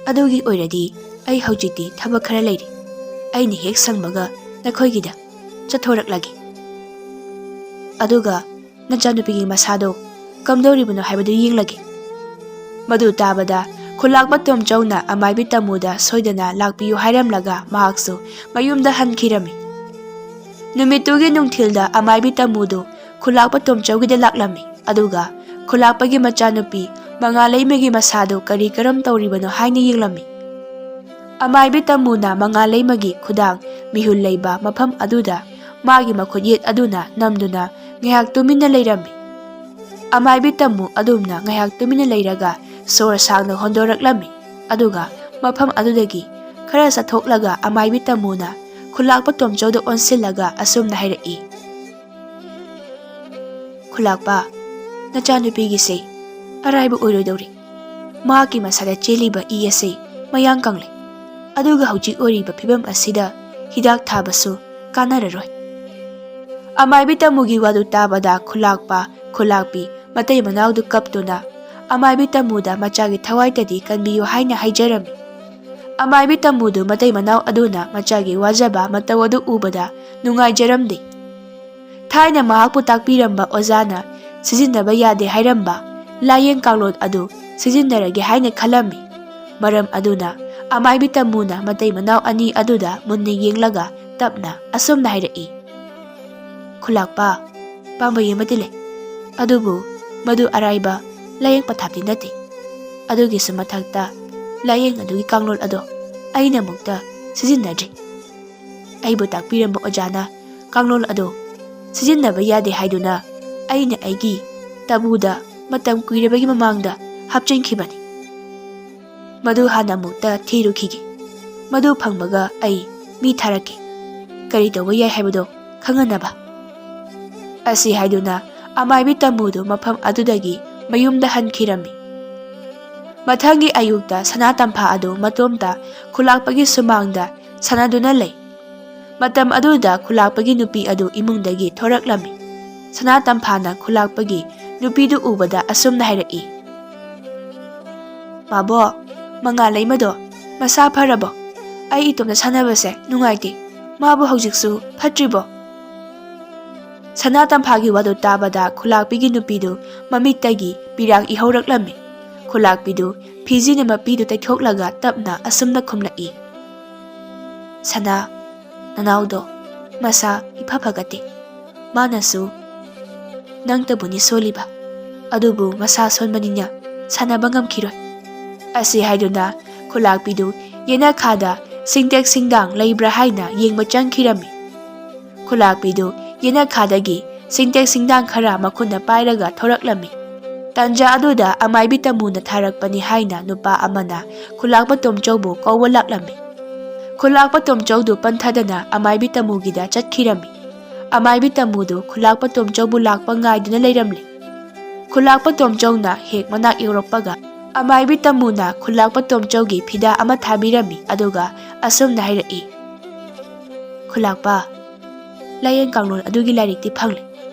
ꯑꯗꯨꯒꯤ ꯑꯣꯏꯔꯗꯤ ꯑꯩ ꯍꯧꯖꯤꯛꯇꯤ ꯊꯕꯛ ꯈꯔ ꯂꯩꯔꯤ꯫ ꯑꯩꯅ ꯍꯦꯛ ꯁꯪꯕꯒ ꯅꯈꯣꯏꯒꯤꯗ ꯆꯠꯊꯣꯔꯛꯂꯒꯦ꯫ ꯑꯗꯨꯒ ꯅꯆꯥꯅꯨꯄꯤꯒꯤ ꯃꯁꯥꯗꯣ ꯀꯝꯗꯧꯔꯤꯕꯅꯣ ꯍꯥꯏꯕꯗꯨ ꯌꯦꯡꯂꯒꯦ꯫" ꯃꯗꯨ ꯇꯥꯕꯗ ꯈꯨꯂꯥꯛꯄ ꯇꯣꯝꯆꯧꯅ ꯑꯃꯥꯏꯕꯤ ꯇꯥꯃꯨꯗ ꯁꯣꯏꯗꯅ ꯂꯥꯛꯄꯤꯌꯨ ꯍꯥꯏꯔꯝꯂꯒ ꯃꯍꯥꯛꯁꯨ ꯃꯌꯨꯝꯗ ꯍꯟꯈꯤꯔꯝꯃꯤ꯫ ꯅꯨꯃꯤꯠꯇꯨꯒꯤ ꯅꯨꯡꯊꯤꯜꯗ ꯑꯃꯥꯏꯕꯤ ꯇꯥꯃꯨꯗꯨ ꯈꯨꯂꯥꯛꯄ ꯇꯣꯝꯆꯧꯒꯤꯗ ꯂꯥꯛꯂꯝꯃꯤ꯫ ꯑꯗꯨꯒ ꯈꯨꯂꯥꯛꯄꯒꯤ ꯃꯆꯥꯅꯨꯄꯤ ꯃꯉꯥꯂꯩꯃꯒꯤ ꯃꯁꯥꯗꯨ ꯀꯔꯤ ꯀꯔꯝ ꯇꯧꯔꯤꯕꯅꯣ ꯍꯥꯏꯅ ꯌꯦꯡꯂꯝꯃꯤ꯫ ꯑꯃꯥꯏꯕꯤ ꯇꯥꯃꯨꯅ ꯃꯉꯥꯂꯩꯃꯒꯤ ꯈꯨꯗꯥꯡ ꯃꯤꯍꯨꯜ ꯂꯩꯕ ꯃꯐꯝ ꯑꯗꯨꯗ ꯃꯥꯒꯤ ꯃꯈꯨꯠ ꯌꯦꯠ ꯑꯗꯨꯅ ꯅꯝꯗꯨꯅ ꯉꯥꯏꯍꯥꯛ ꯇꯨꯃꯤꯟꯅ ꯂꯩꯔꯝꯃꯤ꯫ ꯑꯃꯥꯏꯕꯤ ꯇꯥꯃꯨ ꯑꯗꯨꯝꯅ ꯉꯥꯏꯍꯥꯛ ꯇꯨꯃꯤꯟꯅ ꯂꯩꯔꯒ ꯁꯣꯔ ꯁꯥꯡꯅ ꯍꯣꯟꯗꯣꯔꯛꯂꯝꯃꯤ꯫ ꯑꯗꯨꯒ ꯃꯐꯝ ꯑꯗꯨꯗꯒꯤ ꯈꯔ ꯆꯠꯊꯣꯛꯂꯒ ꯑꯃꯥꯏꯕꯤ ꯇꯥꯃꯨꯅ ꯈꯨꯂꯥꯛꯄ ꯇꯣꯝꯆꯧꯗ ꯑꯣꯟꯁꯤꯜꯂꯒ ꯑꯁꯨꯝꯅ ꯍꯥꯏꯔꯛꯏ, "ꯈꯨꯂꯥꯛꯄ, ꯅꯆꯥꯅꯨꯄꯤꯒꯤꯁꯦ ꯑꯔꯥꯏꯕ ꯑꯣꯏꯔꯣꯏꯗꯧꯔꯤ꯫ ꯃꯍꯥꯛꯀꯤ ꯃꯁꯥꯗ ꯆꯦꯜꯂꯤꯕ ꯏ ꯑꯁꯤ ꯃꯌꯥꯡ ꯀꯪꯂꯦ꯫ ꯑꯗꯨꯒ ꯍꯧꯖꯤꯛ ꯑꯣꯏꯔꯤꯕ ꯐꯤꯕꯝ ꯑꯁꯤꯗ ꯍꯤꯗꯥꯛ ꯊꯥꯕꯁꯨ ꯀꯥꯟꯅꯔꯔꯣꯏ"꯫ ꯑꯃꯥꯏꯕꯤ ꯇꯝꯃꯨꯒꯤ ꯋꯥꯗꯨ ꯇꯥꯕꯗ ꯈꯨꯂꯥꯛꯄ, ꯈꯨꯂꯥꯛꯄꯤ, ꯃꯇꯩ ꯃꯅꯥꯎꯗꯨ ꯀꯞꯇꯨꯅ ꯑꯃꯥꯏꯕꯤ ꯇꯝꯃꯨꯗ ꯃꯆꯥꯒꯤ ꯊꯋꯥꯏꯇꯗꯤ ꯀꯟꯕꯤꯌꯨ ꯍꯥꯏꯅ ꯍꯥꯏꯖꯔꯝꯃꯤ꯫ ꯑꯃꯥꯏꯕꯤ ꯇꯝꯃꯨꯗꯨ ꯃꯇꯩ ꯃꯅꯥꯎ ꯑꯗꯨꯅ ꯃꯆꯥꯒꯤ ꯋꯥꯖꯕ ꯃꯇꯧ ꯑꯗꯨ ꯎꯕꯗ ꯅꯨꯡꯉꯥꯏꯖꯔꯝꯗꯦ꯫ ꯊꯥꯏꯅ ꯃꯍꯥꯛꯄꯨ ꯇꯥꯛꯄꯤꯔꯝꯕ ꯑꯣꯖꯥꯅ ꯁꯤꯖꯤꯟꯅꯕ ꯌꯥꯗꯦ ꯍꯥꯏꯔꯝꯕ ꯂꯥꯏꯌꯦꯡ ꯀꯥꯡꯂꯣꯟ ꯑꯗꯨ ꯁꯤꯖꯤꯟꯅꯔꯒꯦ ꯍꯥꯏꯅ ꯈꯜꯂꯝꯃꯤ꯫ ꯃꯔꯝ ꯑꯗꯨꯅ ꯑꯃꯥꯏꯕꯤ ꯇꯝꯃꯨꯅ ꯃꯇꯩ ꯃꯅꯥꯎ ꯑꯅꯤ ꯑꯗꯨꯗ ꯃꯨꯟꯅ ꯌꯦꯡꯂꯒ ꯇꯞꯅ ꯑꯁꯨꯝꯅ ꯍꯥꯏꯔꯛꯏ, "ꯈꯨꯂꯥꯛꯄ, ꯄꯥꯝꯕꯩ ꯑꯃꯗꯤ ꯂꯩ, ꯑꯗꯨꯕꯨ ꯃꯗꯨ ꯑꯔꯥꯏꯕ ꯂꯥꯏꯌꯦꯡ ꯄꯊꯥꯞꯇꯤ ꯅꯠꯇꯦ꯫ ꯑꯗꯨꯒꯤꯁꯨ ꯃꯊꯛꯇ, ꯂꯥꯏꯌꯦꯡ ꯑꯗꯨꯒꯤ ꯀꯥꯡꯂꯣꯟ ꯑꯗꯣ ꯑꯩꯅ ꯑꯃꯨꯛꯇ ꯁꯤꯖꯤꯟꯅꯗ꯭ꯔꯤ꯫ ꯑꯩꯕꯨ ꯇꯥꯛꯄꯤꯔꯝꯕ ꯑꯣꯖꯥꯅ ꯀꯥꯡꯂꯣꯟ ꯑꯗꯣ ꯁꯤꯖꯤꯟꯅꯕ ꯌꯥꯗꯦ ꯍꯥꯏꯗꯨꯅ ꯑꯩꯅ ꯑꯩꯒꯤ ꯇꯥꯕꯨꯗ ꯃꯇꯝ ꯀꯨꯏꯔꯕꯒꯤ ꯃꯃꯥꯡꯗ ꯍꯥꯞꯆꯤꯟꯈꯤꯕꯅꯤ꯫ ꯃꯗꯨ ꯍꯥꯟꯅ ꯑꯃꯨꯛꯇ ꯊꯤꯔꯨꯈꯤꯒꯦ꯫ ꯃꯗꯨ ꯐꯪꯕꯒ ꯑꯩ ꯃꯤ ꯊꯥꯔꯛꯀꯦ, ꯀꯔꯤ ꯇꯧꯕ ꯌꯥꯏ ꯍꯥꯏꯕꯗꯣ ꯈꯪꯍꯟꯅꯕ"꯫ ꯑꯁꯤ ꯍꯥꯏꯗꯨꯅ ꯑꯃꯥꯏꯕꯤ ꯇꯝꯃꯨꯗꯨ ꯃꯐꯝ ꯑꯗꯨꯗꯒꯤ ꯃꯌꯨꯝꯗ ꯍꯟꯈꯤꯔꯝꯃꯤ꯫ ꯃꯊꯪꯒꯤ ꯑꯌꯨꯛꯇ ꯁꯅꯥ ꯇꯝꯐꯥ ꯑꯗꯨ ꯃꯇꯣꯝꯇ ꯈꯨꯂꯥꯛꯄꯒꯤ ꯁꯨꯃꯥꯡꯗ ꯁꯥꯟꯅꯗꯨꯅ ꯂꯩ꯫ ꯃꯇꯝ ꯑꯗꯨꯗ ꯈꯨꯂꯥꯛꯄꯒꯤ ꯅꯨꯄꯤ ꯑꯗꯨ ꯏꯃꯨꯡꯗꯒꯤ ꯊꯣꯔꯛꯂꯝꯃꯤ꯫ ꯁꯅꯥ ꯇꯝꯐꯥꯅ ꯈꯨꯂꯥꯛꯄꯒꯤ ꯅꯨꯄꯤꯗꯨ ꯎꯕꯗ ꯑꯁꯨꯝꯅ ꯍꯥꯏꯔꯛꯏ, "ꯃꯥꯕꯣ, ꯃꯉꯥꯜꯂꯩꯃꯗꯣ ꯃꯁꯥ ꯐꯔꯕꯣ? ꯑꯩ ꯏꯇꯣꯝꯇ ꯁꯥꯟꯅꯕꯁꯦ ꯅꯨꯡꯉꯥꯏꯇꯦ꯫ ꯃꯥꯕꯨ ꯍꯧꯖꯤꯛꯁꯨ ꯐꯠꯇ꯭ꯔꯤꯕꯣ?" ꯁꯅꯥ ꯇꯝꯐꯥꯒꯤ ꯋꯥꯗꯨ ꯇꯥꯕꯗ ꯈꯨꯂꯥꯛꯄꯤꯒꯤ ꯅꯨꯄꯤꯗꯨ ꯃꯃꯤꯠꯇꯒꯤ ꯄꯤꯔꯥꯡ ꯏꯍꯧꯔꯛꯂꯝꯃꯤ꯫ ꯈꯨꯂꯥꯛꯄꯤꯗꯨ ꯐꯤꯖꯤꯅ ꯃꯄꯤꯗꯨ ꯇꯩꯊꯣꯛꯂꯒ ꯇꯞꯅ ꯑꯁꯨꯝꯅ ꯈꯨꯝꯂꯛꯏ, "ꯁꯅꯥ, ꯅꯅꯥꯎꯗꯣ ꯃꯁꯥ ꯏꯐ ꯐꯒꯠꯇꯦ꯫ ꯃꯥꯅꯁꯨ ꯅꯪꯇꯕꯨꯅꯤ ꯁꯣꯜꯂꯤꯕ, ꯑꯗꯨꯕꯨ ꯃꯁꯥ ꯁꯣꯟꯕꯅꯤꯅ ꯁꯥꯟꯅꯕ ꯉꯝꯈꯤꯔꯣꯏ"꯫ ꯑꯁꯤ ꯍꯥꯏꯗꯨꯅ ꯈꯨꯂꯥꯛꯄꯤꯗꯨ ꯌꯦꯅꯈꯥꯗ ꯁꯤꯡꯇꯦꯛ ꯁꯤꯡꯗꯥꯡ ꯂꯩꯕ꯭ꯔꯥ ꯍꯥꯏꯅ ꯌꯦꯡꯕ ꯆꯪꯈꯤꯔꯝꯃꯤ꯫ ꯈꯨꯂꯥꯛꯄꯤꯗꯨ ꯌꯦꯅꯈꯥꯗꯒꯤ ꯁꯤꯡꯇꯦꯛ ꯁꯤꯡꯗꯥꯡ ꯈꯔ ꯃꯈꯨꯠꯅ ꯄꯥꯏꯔꯒ ꯊꯣꯔꯛꯂꯝꯃꯤ꯫ ꯇꯟꯖꯥ ꯑꯗꯨꯗ ꯑꯃꯥꯏꯕꯤ ꯇꯝꯃꯨꯅ ꯊꯥꯔꯛꯄꯅꯤ ꯍꯥꯏꯅ ꯅꯨꯄꯥ ꯑꯃꯅ ꯈꯨꯂꯥꯛꯄ ꯇꯣꯝꯆꯧꯕꯨ ꯀꯧꯕ ꯂꯥꯛꯂꯝꯃꯤ꯫ ꯈꯨꯂꯥꯛꯄ ꯇꯣꯝꯆꯧꯗꯨ ꯄꯟꯊꯗꯅ ꯑꯃꯥꯏꯕꯤ ꯇꯝꯃꯨꯒꯤꯗ ꯆꯠꯈꯤꯔꯝꯃꯤ꯫ ꯑꯃꯥꯏꯕꯤ ꯇꯃꯨꯗꯨ ꯈꯨꯂꯥꯛꯄ ꯇꯣꯝꯆꯧꯕꯨ ꯂꯥꯛꯄ ꯉꯥꯏꯗꯨꯅ ꯂꯩꯔꯝꯂꯦ꯫ ꯈꯨꯂꯥꯛꯄ ꯇꯣꯝꯆꯧꯅ ꯍꯦꯛ ꯃꯅꯥꯛ ꯌꯧꯔꯛꯄꯒ ꯑꯃꯥꯏꯕꯤ ꯇꯃꯨꯅ ꯈꯨꯂꯥꯛꯄ ꯇꯣꯝꯆꯧꯒꯤ ꯐꯤꯗꯥ ꯑꯃ ꯊꯥꯕꯤꯔꯝꯃꯤ, ꯑꯗꯨꯒ ꯑꯁꯨꯝꯅ ꯍꯥꯏꯔꯛꯏ, "ꯈꯨꯂꯥꯛꯄ, ꯂꯥꯏꯌꯦꯡ ꯀꯥꯡꯂꯣꯟ ꯑꯗꯨꯒꯤ ꯂꯥꯏꯔꯤꯛꯇꯤ ꯐꯪꯂꯦ,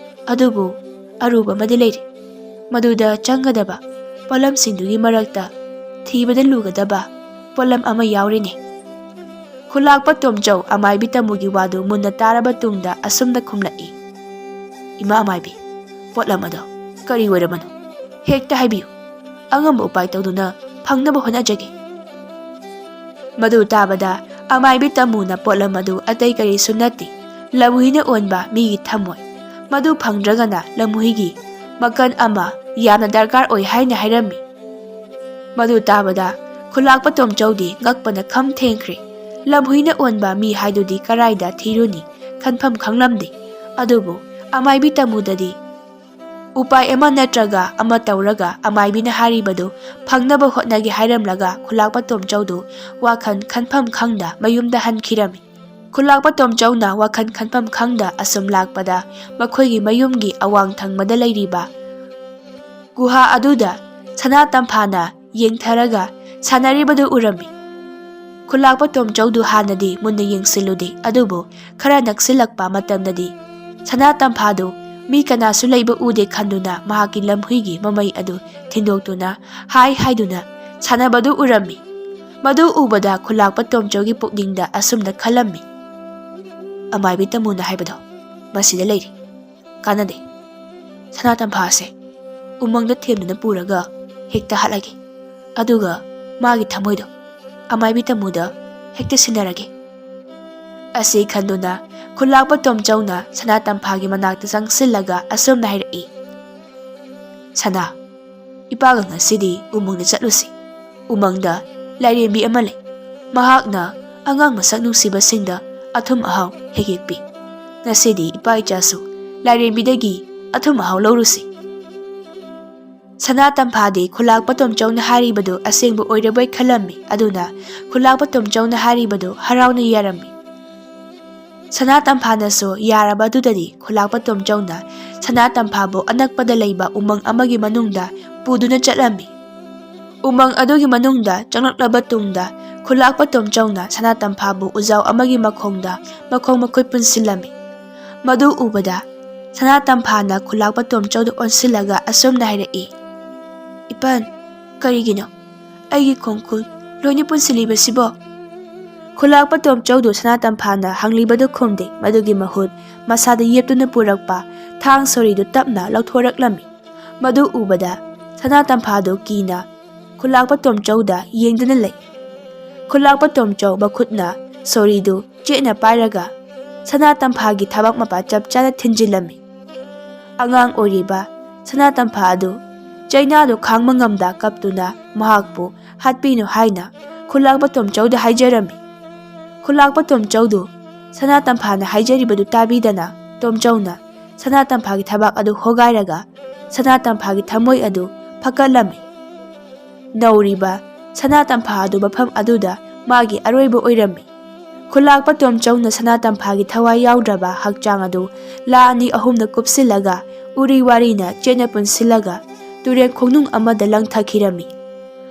ꯑꯗꯨꯕꯨ ꯑꯔꯨꯕ ꯑꯃꯗꯤ ꯂꯩꯔꯤ꯫ ꯃꯗꯨꯗ ꯆꯪꯒꯗꯕ ꯄꯣꯠꯂꯝꯁꯤꯡꯗꯨꯒꯤ ꯃꯔꯛꯇ ꯊꯤꯕꯗ ꯂꯨꯒꯗꯕ ꯄꯣꯠꯂꯝ ꯑꯃ ꯌꯥꯎꯔꯤꯅꯦ꯫" ꯈꯨꯂꯥꯛꯄ ꯇꯣꯝꯆꯧ ꯑꯃꯥꯏꯕꯤ ꯇꯃꯨꯒꯤ ꯋꯥꯗꯨ ꯃꯨꯟꯅ ꯇꯥꯔꯕ ꯇꯨꯡꯗ ꯑꯁꯨꯝꯅ ꯈꯨꯝꯂꯛꯏ, "ꯏꯃꯥ ꯑꯃꯥꯏꯕꯤ, ꯄꯣꯠꯂꯝ ꯑꯗꯣ ꯀꯔꯤ ꯑꯣꯏꯔꯕꯅꯣ? ꯍꯦꯛꯇ ꯍꯥꯏꯕꯤꯌꯨ꯫ ꯑꯉꯝꯕ ꯎꯄꯥꯏ ꯇꯧꯗꯨꯅ ꯐꯪꯅꯕ ꯍꯣꯠꯅꯖꯒꯦ꯫" ꯃꯗꯨ ꯇꯥꯕꯗ ꯑꯃꯥꯏꯕꯤ ꯇꯃꯨꯅ ꯄꯣꯠꯂꯝ ꯑꯗꯨ ꯑꯇꯩ ꯀꯔꯤꯁꯨ ꯅꯠꯇꯦ, ꯂꯝꯍꯨꯏꯅ ꯑꯣꯟꯕ ꯃꯤꯒꯤ ꯊꯝꯃꯣꯏ꯫ ꯃꯗꯨ ꯐꯪꯗ꯭ꯔꯒꯅ ꯂꯝꯍꯨꯏꯒꯤ ꯃꯀꯟ ꯑꯃ ꯌꯥꯝꯅ ꯗꯔꯀꯥꯔ ꯑꯣꯏ ꯍꯥꯏꯅ ꯍꯥꯏꯔꯝꯃꯤ꯫ ꯃꯗꯨ ꯇꯥꯕꯗ ꯈꯨꯂꯥꯛꯄ ꯇꯣꯝꯆꯧꯗꯤ ꯉꯛꯄꯅ ꯈꯝ ꯊꯦꯡꯈ꯭ꯔꯦ꯫ ꯂꯝꯍꯨꯏꯅ ꯑꯣꯟꯕ ꯃꯤ ꯍꯥꯏꯗꯨꯗꯤ ꯀꯔꯥꯏꯗ ꯊꯤꯔꯨꯅꯤ, ꯈꯟꯐꯝ ꯈꯪꯂꯝꯗꯦ꯫ ꯑꯗꯨꯕꯨ ꯑꯃꯥꯏꯕꯤ ꯇꯃꯨꯗꯗꯤ ꯎꯄꯥꯏ ꯑꯃ ꯅꯠꯇ꯭ꯔꯒ ꯑꯃ ꯇꯧꯔꯒ ꯑꯃꯥꯏꯕꯤꯅ ꯍꯥꯏꯔꯤꯕꯗꯨ ꯐꯪꯅꯕ ꯍꯣꯠꯅꯒꯦ ꯍꯥꯏꯔꯝꯂꯒ ꯈꯨꯂꯥꯛꯄ ꯇꯣꯝꯆꯧꯗꯨ ꯋꯥꯈꯜ ꯈꯟꯐꯝ ꯈꯪꯗ ꯃꯌꯨꯝꯗ ꯍꯟꯈꯤꯔꯝꯃꯤ꯫ ꯈꯨꯂꯥꯛꯄ ꯇꯣꯝꯆꯧꯅ ꯋꯥꯈꯜ ꯈꯟꯐꯝ ꯈꯪꯗ ꯑꯁꯨꯝ ꯂꯥꯛꯄꯗ ꯃꯈꯣꯏꯒꯤ ꯃꯌꯨꯝꯒꯤ ꯑꯋꯥꯡ ꯊꯪꯕꯗ ꯂꯩꯔꯤꯕ ꯒꯨꯍꯥ ꯑꯗꯨꯗ ꯁꯅꯥ ꯇꯝꯐꯥꯅ ꯌꯦꯡꯊꯔꯒ ꯁꯥꯟꯅꯔꯤꯕꯗꯨ ꯎꯔꯝꯃꯤ꯫ ꯈꯨꯂꯥꯛꯄ ꯇꯣꯝꯆꯧꯗꯨ ꯍꯥꯟꯅꯗꯤ ꯃꯨꯟꯅ ꯌꯦꯡꯁꯤꯜꯂꯨꯗꯦ, ꯑꯗꯨꯕꯨ ꯈꯔ ꯅꯛꯁꯤꯜꯂꯛꯄ ꯃꯇꯝꯗꯗꯤ ꯁꯅꯥ ꯇꯝꯐꯥꯗꯨ ꯃꯤ ꯀꯅꯥꯁꯨ ꯂꯩꯕ ꯎꯗꯦ ꯈꯟꯗꯨꯅ ꯃꯍꯥꯛꯀꯤ ꯂꯝꯍꯨꯏꯒꯤ ꯃꯃꯩ ꯑꯗꯨ ꯊꯤꯟꯗꯣꯛꯇꯨꯅ ꯍꯥꯏ ꯍꯥꯏꯗꯨꯅ ꯁꯥꯟꯅꯕꯗꯨ ꯎꯔꯝꯃꯤ꯫ ꯃꯗꯨ ꯎꯕꯗ ꯈꯨꯂꯥꯛꯄ ꯇꯣꯝꯆꯧꯒꯤ ꯄꯨꯛꯅꯤꯡꯗ ꯑꯁꯨꯝꯅ ꯈꯜꯂꯝꯃꯤ, "ꯑꯃꯥꯏꯕꯤ ꯇꯃꯨꯅ ꯍꯥꯏꯕꯗꯣ ꯃꯁꯤꯗ ꯂꯩꯔꯤ꯫ ꯀꯥꯟꯅꯗꯦ꯫ ꯁꯅꯥ ꯇꯝꯐꯥꯁꯦ ꯎꯃꯪꯗ ꯊꯦꯝꯗꯨꯅ ꯄꯨꯔꯒ ꯍꯦꯛꯇ ꯍꯥꯠꯂꯒꯦ꯫ ꯑꯗꯨꯒ ꯃꯥꯒꯤ ꯊꯃꯣꯏꯗꯣ ꯑꯃꯥꯏꯕꯤ ꯇꯃꯨꯗ ꯍꯦꯛꯇ ꯁꯤꯟꯅꯔꯒꯦ꯫" ꯑꯁꯤ ꯈꯟꯗꯨꯅ ꯈꯨꯂꯥꯛꯄ ꯇꯣꯝꯆꯧꯅ ꯁꯅꯥ ꯇꯝꯐꯥꯒꯤ ꯃꯅꯥꯛꯇ ꯆꯪꯁꯤꯜꯂꯒ ꯑꯁꯨꯝꯅ ꯍꯥꯏꯔꯛꯏ, "ꯁꯅꯥ, ꯏꯄꯥꯒ ꯉꯁꯤꯗꯤ ꯎꯃꯪꯗ ꯆꯠꯂꯨꯁꯤ꯫ ꯎꯃꯪꯗ ꯂꯥꯏꯔꯦꯝꯕꯤ ꯑꯃ ꯂꯩ꯫ ꯃꯍꯥꯛꯅ ꯑꯉꯥꯡ ꯃꯁꯛ ꯅꯨꯡꯁꯤꯕꯁꯤꯡꯗ ꯑꯊꯨꯝ ꯑꯍꯥꯎ ꯍꯦꯛ ꯍꯦꯛ ꯄꯤ꯫ ꯉꯁꯤꯗꯤ ꯏꯄꯥ ꯏꯆꯥꯁꯨ ꯂꯥꯏꯔꯦꯝꯕꯤꯗꯒꯤ ꯑꯊꯨꯝ ꯑꯍꯥꯎ ꯂꯧꯔꯨꯁꯤ꯫" ꯁꯅꯥ ꯇꯝꯐꯥꯗꯤ ꯈꯨꯂꯥꯛꯄ ꯇꯣꯝꯆꯧꯅ ꯍꯥꯏꯔꯤꯕꯗꯨ ꯑꯁꯦꯡꯕ ꯑꯣꯏꯔꯕꯣꯏ ꯈꯜꯂꯝꯃꯤ꯫ ꯑꯗꯨꯅ ꯈꯨꯂꯥꯛꯄ ꯇꯣꯝꯆꯧꯅ ꯍꯥꯏꯔꯤꯕꯗꯨ ꯍꯔꯥꯎꯅ ꯌꯥꯔꯝꯃꯤ꯫ ꯁꯅꯥ ꯇꯝꯐꯥꯅꯁꯨ ꯌꯥꯔꯕ ꯑꯗꯨꯗꯗꯤ ꯈꯨꯂꯥꯛꯄ ꯇꯣꯝꯆꯧꯅ ꯁꯅꯥ ꯇꯝꯐꯥꯕꯨ ꯑꯅꯛꯄꯗ ꯂꯩꯕ ꯎꯃꯪ ꯑꯃꯒꯤ ꯃꯅꯨꯡꯗ ꯄꯨꯗꯨꯅ ꯆꯠꯂꯝꯃꯤ꯫ ꯎꯃꯪ ꯑꯗꯨꯒꯤ ꯃꯅꯨꯡꯗ ꯆꯪꯂꯛꯂꯕ ꯇꯨꯡꯗ ꯈꯨꯂꯥꯛꯄ ꯇꯣꯝꯆꯧꯅ ꯁꯅꯥ ꯇꯝꯐꯥꯕꯨ ꯎꯖꯥꯎ ꯑꯃꯒꯤ ꯃꯈꯣꯡꯗ ꯃꯈꯣꯡ ꯃꯈꯨꯠ ꯄꯨꯟꯁꯤꯜꯂꯝꯃꯤ꯫ ꯃꯗꯨ ꯎꯕꯗ ꯁꯅꯥ ꯇꯝꯐꯥꯅ ꯈꯨꯂꯥꯛꯄ ꯇꯣꯝꯆꯧꯗ ꯑꯣꯟꯁꯤꯜꯂꯒ ꯑꯁꯨꯝꯅ ꯍꯥꯏꯔꯛꯏ, "ꯏꯄꯟ, ꯀꯔꯤꯒꯤꯅꯣ ꯑꯩꯒꯤ ꯈꯣꯡꯈꯨꯠ ꯂꯣꯏꯅ ꯄꯨꯟꯁꯤꯜꯂꯤꯕꯁꯤꯕꯣ?" ꯈꯨꯂꯥꯛꯄ ꯇꯣꯝꯆꯧꯗꯨ ꯁꯅꯥ ꯇꯝꯐꯥꯅ ꯍꯪꯂꯤꯕꯗꯨ ꯈꯨꯝꯗꯦ꯫ ꯃꯗꯨꯒꯤ ꯃꯍꯨꯠ ꯃꯁꯥꯗ ꯌꯦꯞꯇꯨꯅ ꯄꯨꯔꯛꯄ ꯊꯥꯡ ꯁꯣꯔꯤꯗꯨ ꯇꯞꯅ ꯂꯧꯊꯣꯔꯛꯂꯝꯃꯤ꯫ ꯃꯗꯨ ꯎꯕꯗ ꯁꯅꯥ ꯇꯝꯐꯥꯗꯨ ꯀꯤꯅ ꯈꯨꯂꯥꯛꯄ ꯇꯣꯝꯆꯧꯗ ꯌꯦꯡꯗꯨꯅ ꯂꯩ꯫ ꯈꯨꯂꯥꯛꯄ ꯇꯣꯝꯆꯧ ꯃꯈꯨꯠꯅ ꯁꯣꯔꯤꯗꯨ ꯆꯦꯠꯅ ꯄꯥꯏꯔꯒ ꯁꯅꯥ ꯇꯝꯐꯥꯒꯤ ꯊꯕꯥꯛ ꯃꯄꯥ ꯆꯞ ꯆꯥꯅ ꯊꯤꯟꯖꯤꯜꯂꯝꯃꯤ꯫ ꯑꯉꯥꯡ ꯑꯣꯏꯔꯤꯕ ꯁꯅꯥ ꯇꯝꯐꯥ ꯑꯗꯨ ꯆꯩꯅꯥꯗꯨ ꯈꯥꯡꯕ ꯉꯝꯗ ꯀꯞꯇꯨꯅ ꯃꯍꯥꯛꯄꯨ ꯍꯥꯠꯄꯤꯅꯨ ꯍꯥꯏꯅ ꯈꯨꯂꯥꯛꯄ ꯇꯣꯝꯆꯧꯗ ꯍꯥꯏꯖꯔꯝꯃꯤ꯫ ꯈꯨꯂꯥꯛꯄ ꯇꯣꯝꯆꯧꯗꯨ ꯁꯅꯥ ꯇꯝꯐꯥꯅ ꯍꯥꯏꯖꯔꯤꯕꯗꯨ ꯇꯥꯕꯤꯗꯅ ꯇꯣꯝꯆꯧꯅ ꯁꯅꯥ ꯇꯝꯐꯥꯒꯤ ꯊꯕꯥꯛ ꯑꯗꯨ ꯍꯣꯒꯥꯏꯔꯒ ꯁꯅꯥ ꯇꯝꯐꯥꯒꯤ ꯊꯃꯣꯏ ꯑꯗꯨ ꯐꯀꯠꯂꯝꯃꯤ꯫ ꯅꯧꯔꯤꯕ ꯁꯅꯥ ꯇꯝꯐꯥ ꯑꯗꯨ ꯃꯐꯝ ꯑꯗꯨꯗ ꯃꯥꯒꯤ ꯑꯔꯣꯏꯕ ꯑꯣꯏꯔꯝꯃꯤ꯫ ꯈꯨꯂꯥꯛꯄ ꯇꯣꯝꯆꯧꯅ ꯁꯅꯥ ꯇꯝꯐꯥꯒꯤ ꯊꯋꯥꯏ ꯌꯥꯎꯗ꯭ꯔꯕ ꯍꯛꯆꯥꯡ ꯑꯗꯨ ꯂꯥ ꯑꯅꯤ ꯑꯍꯨꯝꯅ ꯀꯨꯞꯁꯤꯜꯂꯒ ꯎꯔꯤ ꯋꯥꯔꯤꯅ ꯆꯦꯠꯅ ꯄꯨꯟꯁꯤꯜꯂꯒ ꯇꯨꯔꯦꯜ ꯈꯣꯡꯅꯨꯡ ꯑꯃꯗ ꯂꯪꯊꯈꯤꯔꯝꯃꯤ꯫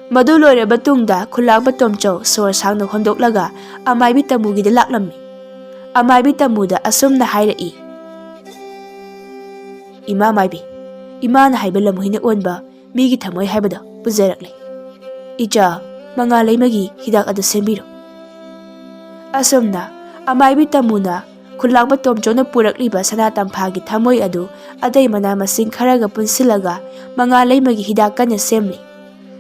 ꯃꯗꯨ ꯂꯣꯏꯔꯕ ꯇꯨꯡꯗ ꯈꯨꯂꯥꯛꯄ ꯇꯣꯝꯆꯧ ꯁꯣꯔ ꯁꯥꯡꯅ ꯍꯣꯟꯗꯣꯛꯂꯒ ꯑꯃꯥꯏꯕꯤ ꯇꯃꯨꯒꯤꯗ ꯂꯥꯛꯂꯝꯃꯤ꯫ ꯑꯃꯥꯏꯕꯤ ꯇꯃꯨꯗ ꯑꯁꯨꯝꯅ ꯍꯥꯏꯔꯛꯏ, "ꯏꯃꯥ ꯃꯥꯏꯕꯤ, ꯏꯃꯥꯅ ꯍꯥꯏꯕ ꯂꯝꯍꯨꯏꯅ ꯑꯣꯟꯕ ꯃꯤꯒꯤ ꯊꯃꯣꯏ ꯍꯥꯏꯕꯗꯣ ꯄꯨꯖꯔꯛꯂꯦ꯫ ꯏꯆꯥ, ꯃꯉꯥ ꯂꯩꯃꯒꯤ ꯍꯤꯗꯥꯛ ꯑꯗꯨ ꯁꯦꯝꯕꯤꯔꯣ꯫" ꯑꯁꯨꯝꯅ ꯑꯃꯥꯏꯕꯤ ꯇꯃꯨꯅ ꯈꯨꯂꯥꯛꯄ ꯇꯣꯝꯆꯧꯅ ꯄꯨꯔꯛꯂꯤꯕ ꯁꯅꯥ ꯇꯝꯐꯥꯒꯤ ꯊꯃꯣꯏ ꯑꯗꯨ ꯑꯇꯩ ꯃꯅꯥ ꯃꯁꯤꯡ ꯈꯔꯒ ꯄꯨꯟꯁꯤꯜꯂꯒ ꯃꯉꯥ ꯂꯩꯃꯒꯤ ꯍꯤꯗꯥꯛ ꯀꯟꯅ ꯁꯦꯝꯂꯤ꯫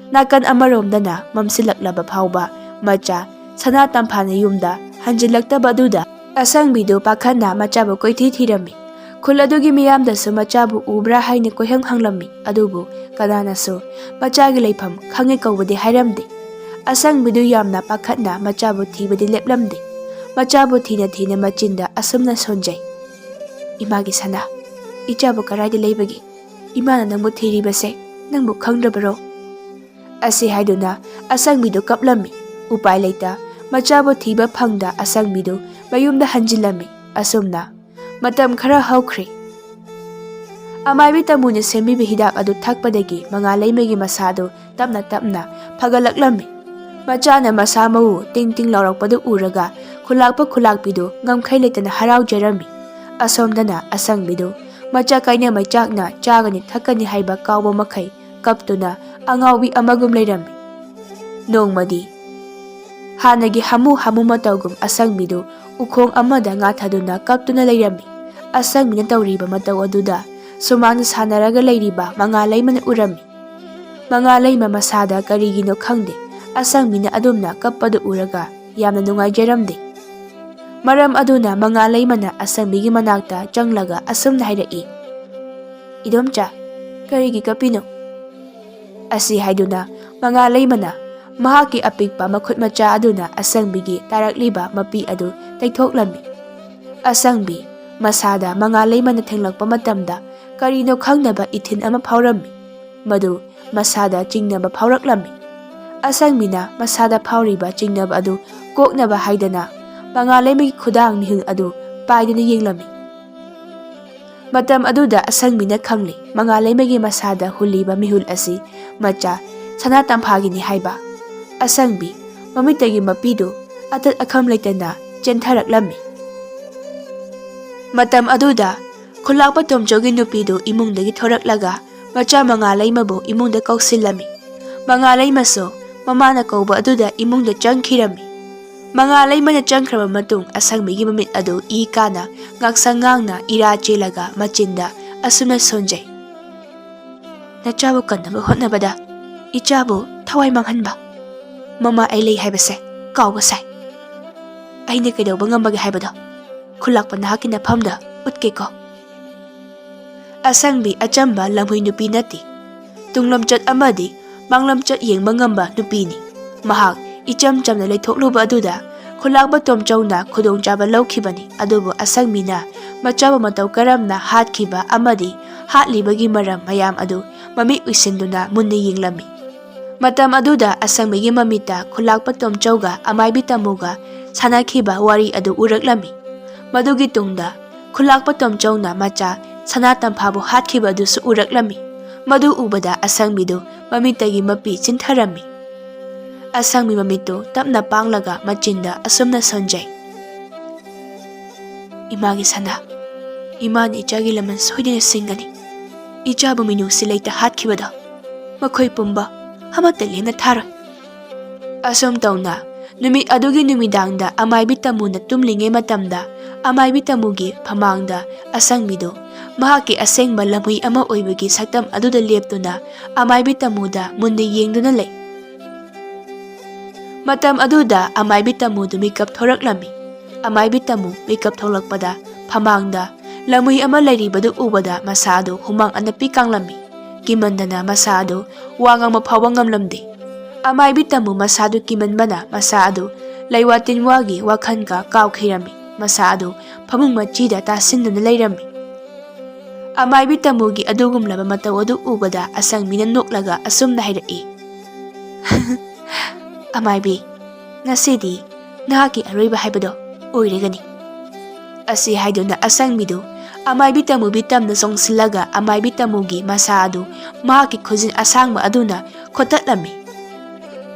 ꯅꯥꯀꯟ ꯑꯃꯔꯣꯝꯗꯅ ꯃꯝꯁꯤꯜꯂꯛꯂꯕ ꯐꯥꯎꯕ ꯃꯆꯥ ꯁꯅꯥ ꯇꯝꯐꯥꯅ ꯌꯨꯝꯗ ꯍꯟꯖꯤꯜꯂꯛꯇꯕ ꯑꯗꯨꯗ ꯑꯁꯪꯕꯤꯗꯨ ꯄꯥꯈꯠꯅ ꯃꯆꯥꯕꯨ ꯀꯣꯏꯊꯤ ꯊꯤꯔꯝꯃꯤ꯫ ꯈꯨꯜ ꯑꯗꯨꯒꯤ ꯃꯤꯌꯥꯝꯗꯁꯨ ꯃꯆꯥꯕꯨ ꯎꯕ꯭ꯔꯥ ꯍꯥꯏꯅ ꯀꯣꯏꯍꯪ ꯍꯪꯂꯝꯃꯤ, ꯑꯗꯨꯕꯨ ꯀꯅꯥꯅꯁꯨ ꯃꯆꯥꯒꯤ ꯂꯩꯐꯝ ꯈꯪꯉꯦ ꯀꯧꯕꯗꯤ ꯍꯥꯏꯔꯝꯗꯦ꯫ ꯑꯁꯪꯕꯤꯗꯨ ꯌꯥꯝꯅ ꯄꯥꯈꯠꯅ ꯃꯆꯥꯕꯨ ꯊꯤꯕꯗꯤ ꯂꯦꯞꯂꯝꯗꯦ꯫ ꯃꯆꯥꯕꯨ ꯊꯤꯅ ꯊꯤꯅ ꯃꯆꯤꯟꯗ ꯑꯁꯨꯝꯅ ꯁꯣꯟꯖꯩ, "ꯏꯃꯥꯒꯤ ꯁꯅꯥ, ꯏꯆꯥꯕꯨ ꯀꯔꯥꯏꯗ ꯂꯩꯕꯒꯦ? ꯏꯃꯥꯅ ꯅꯪꯕꯨ ꯊꯤꯔꯤꯕꯁꯦ ꯅꯪꯕꯨ ꯈꯪꯗ꯭ꯔꯕꯔꯣ?" ꯑꯁꯤ ꯍꯥꯏꯗꯨꯅ ꯑꯁꯪꯕꯤꯗꯨ ꯀꯞꯂꯝꯃꯤ꯫ ꯎꯄꯥꯏ ꯂꯩꯇ ꯃꯆꯥꯕꯨ ꯊꯤꯕ ꯐꯪꯗ ꯑꯁꯪꯕꯤꯗꯨ ꯃꯌꯨꯝꯗ ꯍꯟꯖꯤꯜꯂꯝꯃꯤ꯫ ꯑꯁꯨꯝꯅ ꯃꯇꯝ ꯈꯔ ꯍꯧꯈ꯭ꯔꯦ꯫ ꯑꯃꯥꯏꯕꯤ ꯇꯥꯃꯨꯅ ꯁꯦꯝꯕꯤꯕ ꯍꯤꯗꯥꯛ ꯑꯗꯨ ꯊꯛꯄꯗꯒꯤ ꯃꯉꯥꯂꯩꯃꯒꯤ ꯃꯁꯥꯗꯨ ꯇꯞꯅ ꯇꯞꯅ ꯐꯒꯠꯂꯛꯂꯝꯃꯤ꯫ ꯃꯆꯥꯅ ꯃꯁꯥ ꯃꯎ ꯇꯤꯡ ꯇꯤꯡ ꯂꯥꯎꯔꯛꯄꯗꯨ ꯎꯔꯒ ꯈꯨꯂꯥꯛꯄ ꯈꯨꯂꯥꯛꯄꯤꯗꯨ ꯉꯝꯈꯩ ꯂꯩꯇꯅ ꯍꯔꯥꯎꯖꯔꯝꯃꯤ꯫ ꯑꯁꯣꯝꯗꯅ ꯑꯁꯪꯕꯤꯗꯨ ꯃꯆꯥ ꯀꯥꯏꯅ ꯃꯩꯆꯥꯛꯅ ꯆꯥꯒꯅꯤ ꯊꯛꯀꯅꯤ ꯍꯥꯏꯕ ꯀꯥꯎꯕ ꯃꯈꯩ ꯀꯞꯇꯨꯅ ꯑꯉꯥꯎꯕꯤ ꯑꯃꯒꯨꯝ ꯂꯩꯔꯝꯃꯤ꯫ ꯅꯣꯡꯃꯗꯤ ꯍꯥꯟꯅꯒꯤ ꯍꯥꯃꯨ ꯍꯥꯃꯨ ꯃꯇꯧꯒꯨꯝ ꯑꯁꯪꯕꯤꯗꯨ ꯎꯈꯣꯡ ꯑꯃꯗ ꯉꯥꯊꯗꯨꯅ ꯀꯞꯇꯨꯅ ꯂꯩꯔꯝꯃꯤ꯫ ꯑꯁꯪꯕꯤꯅ ꯇꯧꯔꯤꯕ ꯃꯇꯧ ꯑꯗꯨꯗ ꯁꯨꯃꯥꯡꯗ ꯁꯥꯟꯅꯔꯒ ꯂꯩꯔꯤꯕ ꯃꯉꯥꯂꯩꯃꯅ ꯎꯔꯝꯃꯤ꯫ ꯃꯉꯥꯂꯩꯃ ꯃꯁꯥꯗ ꯀꯔꯤꯒꯤꯅꯣ ꯈꯪꯗꯦ, ꯑꯁꯪꯕꯤꯅ ꯑꯗꯨꯝꯅ ꯀꯞꯄꯗꯨ ꯎꯔꯒ ꯌꯥꯝꯅ ꯅꯨꯡꯉꯥꯏꯖꯔꯝꯗꯦ꯫ ꯃꯔꯝ ꯑꯗꯨꯅ ꯃꯉꯥꯂꯩꯃꯅ ꯑꯁꯪꯕꯤꯒꯤ ꯃꯅꯥꯛꯇ ꯆꯪꯂꯒ ꯑꯁꯨꯝꯅ ꯍꯥꯏꯔꯛꯏ, "ꯏꯗꯣꯝꯆꯥ, ꯀꯔꯤꯒꯤ ꯀꯞꯄꯤꯅꯣ?" ꯑꯁꯤ ꯍꯥꯏꯗꯨꯅ ꯃꯉꯥꯂꯩꯃꯅ ꯃꯍꯥꯛꯀꯤ ꯑꯄꯤꯛꯄ ꯃꯈꯨꯠ ꯃꯆꯥ ꯑꯗꯨꯅ ꯑꯁꯪꯕꯤꯒꯤ ꯇꯥꯔꯛꯂꯤꯕ ꯃꯄꯤ ꯑꯗꯨ ꯇꯩꯊꯣꯛꯂꯝꯃꯤ꯫ ꯑꯁꯪꯕꯤ ꯃꯁꯥꯗ ꯃꯉꯥꯂꯩꯃꯅ ꯊꯦꯡꯂꯛꯄ ꯃꯇꯝꯗ ꯀꯔꯤꯅꯣ ꯈꯪꯗꯕ ꯏꯊꯤꯟ ꯑꯃ ꯐꯥꯎꯔꯝꯃꯤ꯫ ꯃꯗꯨ ꯃꯁꯥꯗ ꯆꯤꯡꯅꯕ ꯐꯥꯎꯔꯛꯂꯝꯃꯤ꯫ ꯑꯁꯪꯕꯤꯅ ꯃꯁꯥꯗ ꯐꯥꯎꯔꯤꯕ ꯆꯤꯡꯅꯕ ꯑꯗꯨ ꯀꯣꯛꯅꯕ ꯍꯥꯏꯗꯅ ꯃꯉꯥꯂꯩꯃꯒꯤ ꯈꯨꯗꯥꯡ ꯃꯤꯍꯨꯜ ꯑꯗꯨ ꯄꯥꯏꯗꯨꯅ ꯌꯦꯡꯂꯝꯃꯤ꯫ ꯃꯇꯝ ꯑꯗꯨꯗ ꯑꯁꯪꯕꯤꯅ ꯈꯪꯂꯦ, ꯃꯉꯥꯂꯩꯃꯒꯤ ꯃꯁꯥꯗ ꯍꯨꯜꯂꯤꯕ ꯃꯤꯍꯨꯜ ꯑꯁꯤ ꯃꯆꯥ ꯁꯅꯥ ꯇꯝꯐꯥꯒꯤꯅꯤ ꯍꯥꯏꯕ꯫ ꯑꯁꯪꯕꯤ ꯃꯃꯤꯠꯇꯒꯤ ꯃꯄꯤꯗꯨ ꯑꯇꯠ ꯑꯈꯝ ꯂꯩꯇꯅ ꯆꯦꯟꯊꯔꯛꯂꯝꯃꯤ꯫ ꯃꯇꯝ ꯑꯗꯨꯗ ꯈꯨꯂꯥꯛꯄ ꯇꯣꯝꯆꯧꯒꯤ ꯅꯨꯄꯤꯗꯨ ꯏꯃꯨꯡꯗꯒꯤ ꯊꯣꯔꯛꯂꯒ ꯃꯆꯥ ꯃꯉꯥꯂꯩꯃꯕꯨ ꯏꯃꯨꯡꯗ ꯀꯧꯁꯤꯜꯂꯝꯃꯤ꯫ ꯃꯉꯥꯂꯩꯃꯁꯨ ꯃꯃꯥꯅ ꯀꯧꯕ ꯑꯗꯨꯗ ꯏꯃꯨꯡꯗ ꯆꯪꯈꯤꯔꯝꯃꯤ꯫ ꯃꯉꯥꯂꯩꯃꯅ ꯆꯪꯈ꯭ꯔꯕ ꯃꯇꯨꯡ ꯑꯁꯪꯕꯤꯒꯤ ꯃꯃꯤꯠ ꯑꯗꯨ ꯏ ꯀꯥꯅ ꯉꯥꯛꯁꯪ ꯉꯥꯡꯅ ꯏꯔꯥ ꯆꯦꯜꯂꯒ ꯃꯆꯤꯟꯗ ꯑꯁꯨꯝꯅ ꯁꯣꯟꯖꯩ, "ꯅꯆꯥꯕꯨ ꯀꯟꯅꯕ ꯍꯣꯠꯅꯕꯗ ꯏꯆꯥꯕꯨ ꯊꯋꯥꯏ ꯃꯥꯡꯍꯟꯕ꯫ ꯃꯃꯥ ꯑꯩ ꯂꯩ ꯍꯥꯏꯕꯁꯦ ꯀꯥꯎꯕ ꯁꯥꯏ꯫ ꯑꯩꯅ ꯀꯩꯗꯧꯕ ꯉꯝꯕꯒꯦ ꯍꯥꯏꯕꯗꯣ ꯈꯨꯂꯥꯛꯄ ꯅꯍꯥꯛꯀꯤ ꯅꯐꯝꯗ ꯎꯠꯀꯦꯀꯣ꯫" ꯑꯁꯪꯕꯤ ꯑꯆꯝꯕ ꯂꯝꯍꯨꯏ ꯅꯨꯄꯤ ꯅꯠꯇꯦ꯫ ꯇꯨꯡꯂꯝꯆꯠ ꯑꯃꯗꯤ ꯃꯥꯡꯂꯝꯆꯠ ꯌꯦꯡꯕ ꯉꯝꯕ ꯅꯨꯄꯤꯅꯤ꯫ ꯃꯍꯥꯛ ꯏꯆꯝ ꯆꯝꯅ ꯂꯩꯊꯣꯛꯂꯨꯕ ꯑꯗꯨꯗ ꯈꯨꯂꯥꯛꯄ ꯇꯣꯝꯆꯧꯅ ꯈꯨꯗꯣꯡꯆꯥꯕ ꯂꯧꯈꯤꯕꯅꯤ꯫ ꯑꯗꯨꯕꯨ ꯑꯁꯪꯕꯤꯅ ꯃꯆꯥꯕꯨ ꯃꯇꯧ ꯀꯔꯝꯅ ꯍꯥꯠꯈꯤꯕ ꯑꯃꯗꯤ ꯍꯥꯠꯂꯤꯕꯒꯤ ꯃꯔꯝ ꯃꯌꯥꯝ ꯑꯗꯨ ꯃꯃꯤꯠ ꯎꯏꯁꯤꯟꯗꯨꯅ ꯃꯨꯟꯅ ꯌꯦꯡꯂꯝꯃꯤ꯫ ꯃꯇꯝ ꯑꯗꯨꯗ ꯑꯁꯪꯕꯤꯒꯤ ꯃꯃꯤꯠꯇ ꯈꯨꯂꯥꯛꯄ ꯇꯣꯝꯆꯧꯒ ꯑꯃꯥꯏꯕꯤ ꯇꯥꯃꯨꯒ ꯁꯥꯟꯅꯈꯤꯕ ꯋꯥꯔꯤ ꯑꯗꯨ ꯎꯔꯛꯂꯝꯃꯤ꯫ ꯃꯗꯨꯒꯤ ꯇꯨꯡꯗ ꯈꯨꯂꯥꯛꯄ ꯇꯣꯝꯆꯧꯅ ꯃꯆꯥ ꯁꯅꯥ ꯇꯝꯐꯥꯕꯨ ꯍꯥꯠꯈꯤꯕ ꯑꯗꯨꯁꯨ ꯎꯔꯛꯂꯝꯃꯤ꯫ ꯃꯗꯨ ꯎꯕꯗ ꯑꯁꯪꯕꯤꯗꯨ ꯃꯃꯤꯠꯇꯒꯤ ꯃꯄꯤ ꯆꯤꯟꯊꯔꯝꯃꯤ꯫ ꯑꯁꯪꯕꯤ ꯃꯃꯤꯠꯇꯨ ꯇꯞꯅ ꯄꯥꯡꯂꯒ ꯃꯆꯤꯟꯗ ꯑꯁꯨꯝꯅ ꯁꯣꯟꯖꯩ, "ꯏꯃꯥꯒꯤ ꯁꯅꯥ, ꯏꯃꯥꯅ ꯏꯆꯥꯒꯤ ꯂꯃꯟ ꯁꯣꯏꯗꯅ ꯁꯤꯡꯒꯅꯤ꯫ ꯏꯆꯥꯕꯨ ꯃꯤꯅꯨꯡꯁꯤ ꯂꯩꯇ ꯍꯥꯠꯈꯤꯕꯗꯣ, ꯃꯈꯣꯏ ꯄꯨꯝꯕ ꯑꯃꯠꯇ ꯂꯦꯝꯅ ꯊꯥꯔꯣꯏ"꯫ ꯑꯁꯨꯝ ꯇꯧꯅ ꯅꯨꯃꯤꯠ ꯑꯗꯨꯒꯤ ꯅꯨꯃꯤꯗꯥꯡꯗ ꯑꯃꯥꯏꯕꯤ ꯇꯥꯃꯨꯅ ꯇꯨꯝꯂꯤꯉꯩ ꯃꯇꯝꯗ, ꯑꯃꯥꯏꯕꯤ ꯇꯥꯃꯨꯒꯤ ꯐꯃꯥꯡꯗ ꯑꯁꯪꯕꯤꯗꯨ ꯃꯍꯥꯛꯀꯤ ꯑꯁꯦꯡꯕ ꯂꯝꯍꯨꯏ ꯑꯃ ꯑꯣꯏꯕꯒꯤ ꯁꯛꯇꯝ ꯑꯗꯨꯗ ꯂꯦꯞꯇꯨꯅ ꯑꯃꯥꯏꯕꯤ ꯇꯥꯃꯨꯗ ꯃꯨꯟꯅ ꯌꯦꯡꯗꯨꯅ ꯂꯩ꯫ ꯃꯇꯝ ꯑꯗꯨꯗ ꯑꯃꯥꯏꯕꯤ ꯇꯥꯃꯨꯗꯨ ꯃꯤꯀꯞ ꯊꯣꯔꯛꯂꯝꯃꯤ꯫ ꯑꯃꯥꯏꯕꯤ ꯇꯥꯃꯨ ꯃꯤꯀꯞ ꯊꯣꯛꯂꯛꯄꯗ ꯐꯃꯥꯡꯗ ꯂꯝꯍꯨꯏ ꯑꯃ ꯂꯩꯔꯤꯕꯗꯨ ꯎꯕꯗ ꯃꯁꯥ ꯑꯗꯨ ꯍꯨꯃꯥꯡ ꯑꯅꯞꯄꯤ ꯀꯥꯡꯂꯝꯃꯤ꯫ ꯀꯤꯃꯟꯗꯅ ꯃꯁꯥ ꯑꯗꯨ ꯋꯥ ꯉꯥꯡꯕ ꯐꯥꯎꯕ ꯉꯝꯂꯝꯗꯦ꯫ ꯑꯃꯥꯏꯕꯤ ꯇꯥꯃꯨ ꯃꯁꯥꯗꯨ ꯀꯤꯃꯟꯕꯅ ꯃꯁꯥ ꯑꯗꯨ ꯂꯩꯋꯥ ꯇꯤꯟꯋꯥꯒꯤ ꯋꯥꯈꯜꯒ ꯀꯥꯎꯈꯤꯔꯝꯃꯤ꯫ ꯃꯁꯥ ꯑꯗꯨ ꯐꯃꯨꯡ ꯃꯆꯤꯗ ꯇꯥꯁꯤꯟꯗꯨꯅ ꯂꯩꯔꯝꯃꯤ꯫ ꯑꯃꯥꯏꯕꯤ ꯇꯥꯃꯨꯒꯤ ꯑꯗꯨꯒꯨꯝꯂꯕ ꯃꯇꯧ ꯑꯗꯨ ꯎꯕꯗ ꯑꯁꯪꯕꯤꯅ ꯅꯣꯛꯂꯒ ꯑꯁꯨꯝꯅ ꯍꯥꯏꯔꯛꯏ, "ꯑꯃꯥꯏꯕꯤ, ꯉꯁꯤꯗꯤ ꯅꯍꯥꯛꯀꯤ ꯑꯔꯣꯏꯕ ꯍꯥꯏꯕꯗꯣ ꯑꯣꯏꯔꯒꯅꯤ"꯫ ꯑꯁꯤ ꯍꯥꯏꯗꯨꯅ ꯑꯁꯪꯕꯤꯗꯨ ꯑꯃꯥꯏꯕꯤ ꯇꯥꯃꯨꯕꯤ ꯇꯝꯅ ꯆꯣꯡꯁꯤꯜꯂꯒ ꯑꯃꯥꯏꯕꯤ ꯇꯥꯃꯨꯒꯤ ꯃꯁꯥ ꯑꯗꯨ ꯃꯍꯥꯛꯀꯤ ꯈꯨꯖꯤꯟ ꯑꯁꯥꯡꯕ ꯑꯗꯨꯅ ꯈꯣꯠꯇꯠꯂꯝꯃꯤ꯫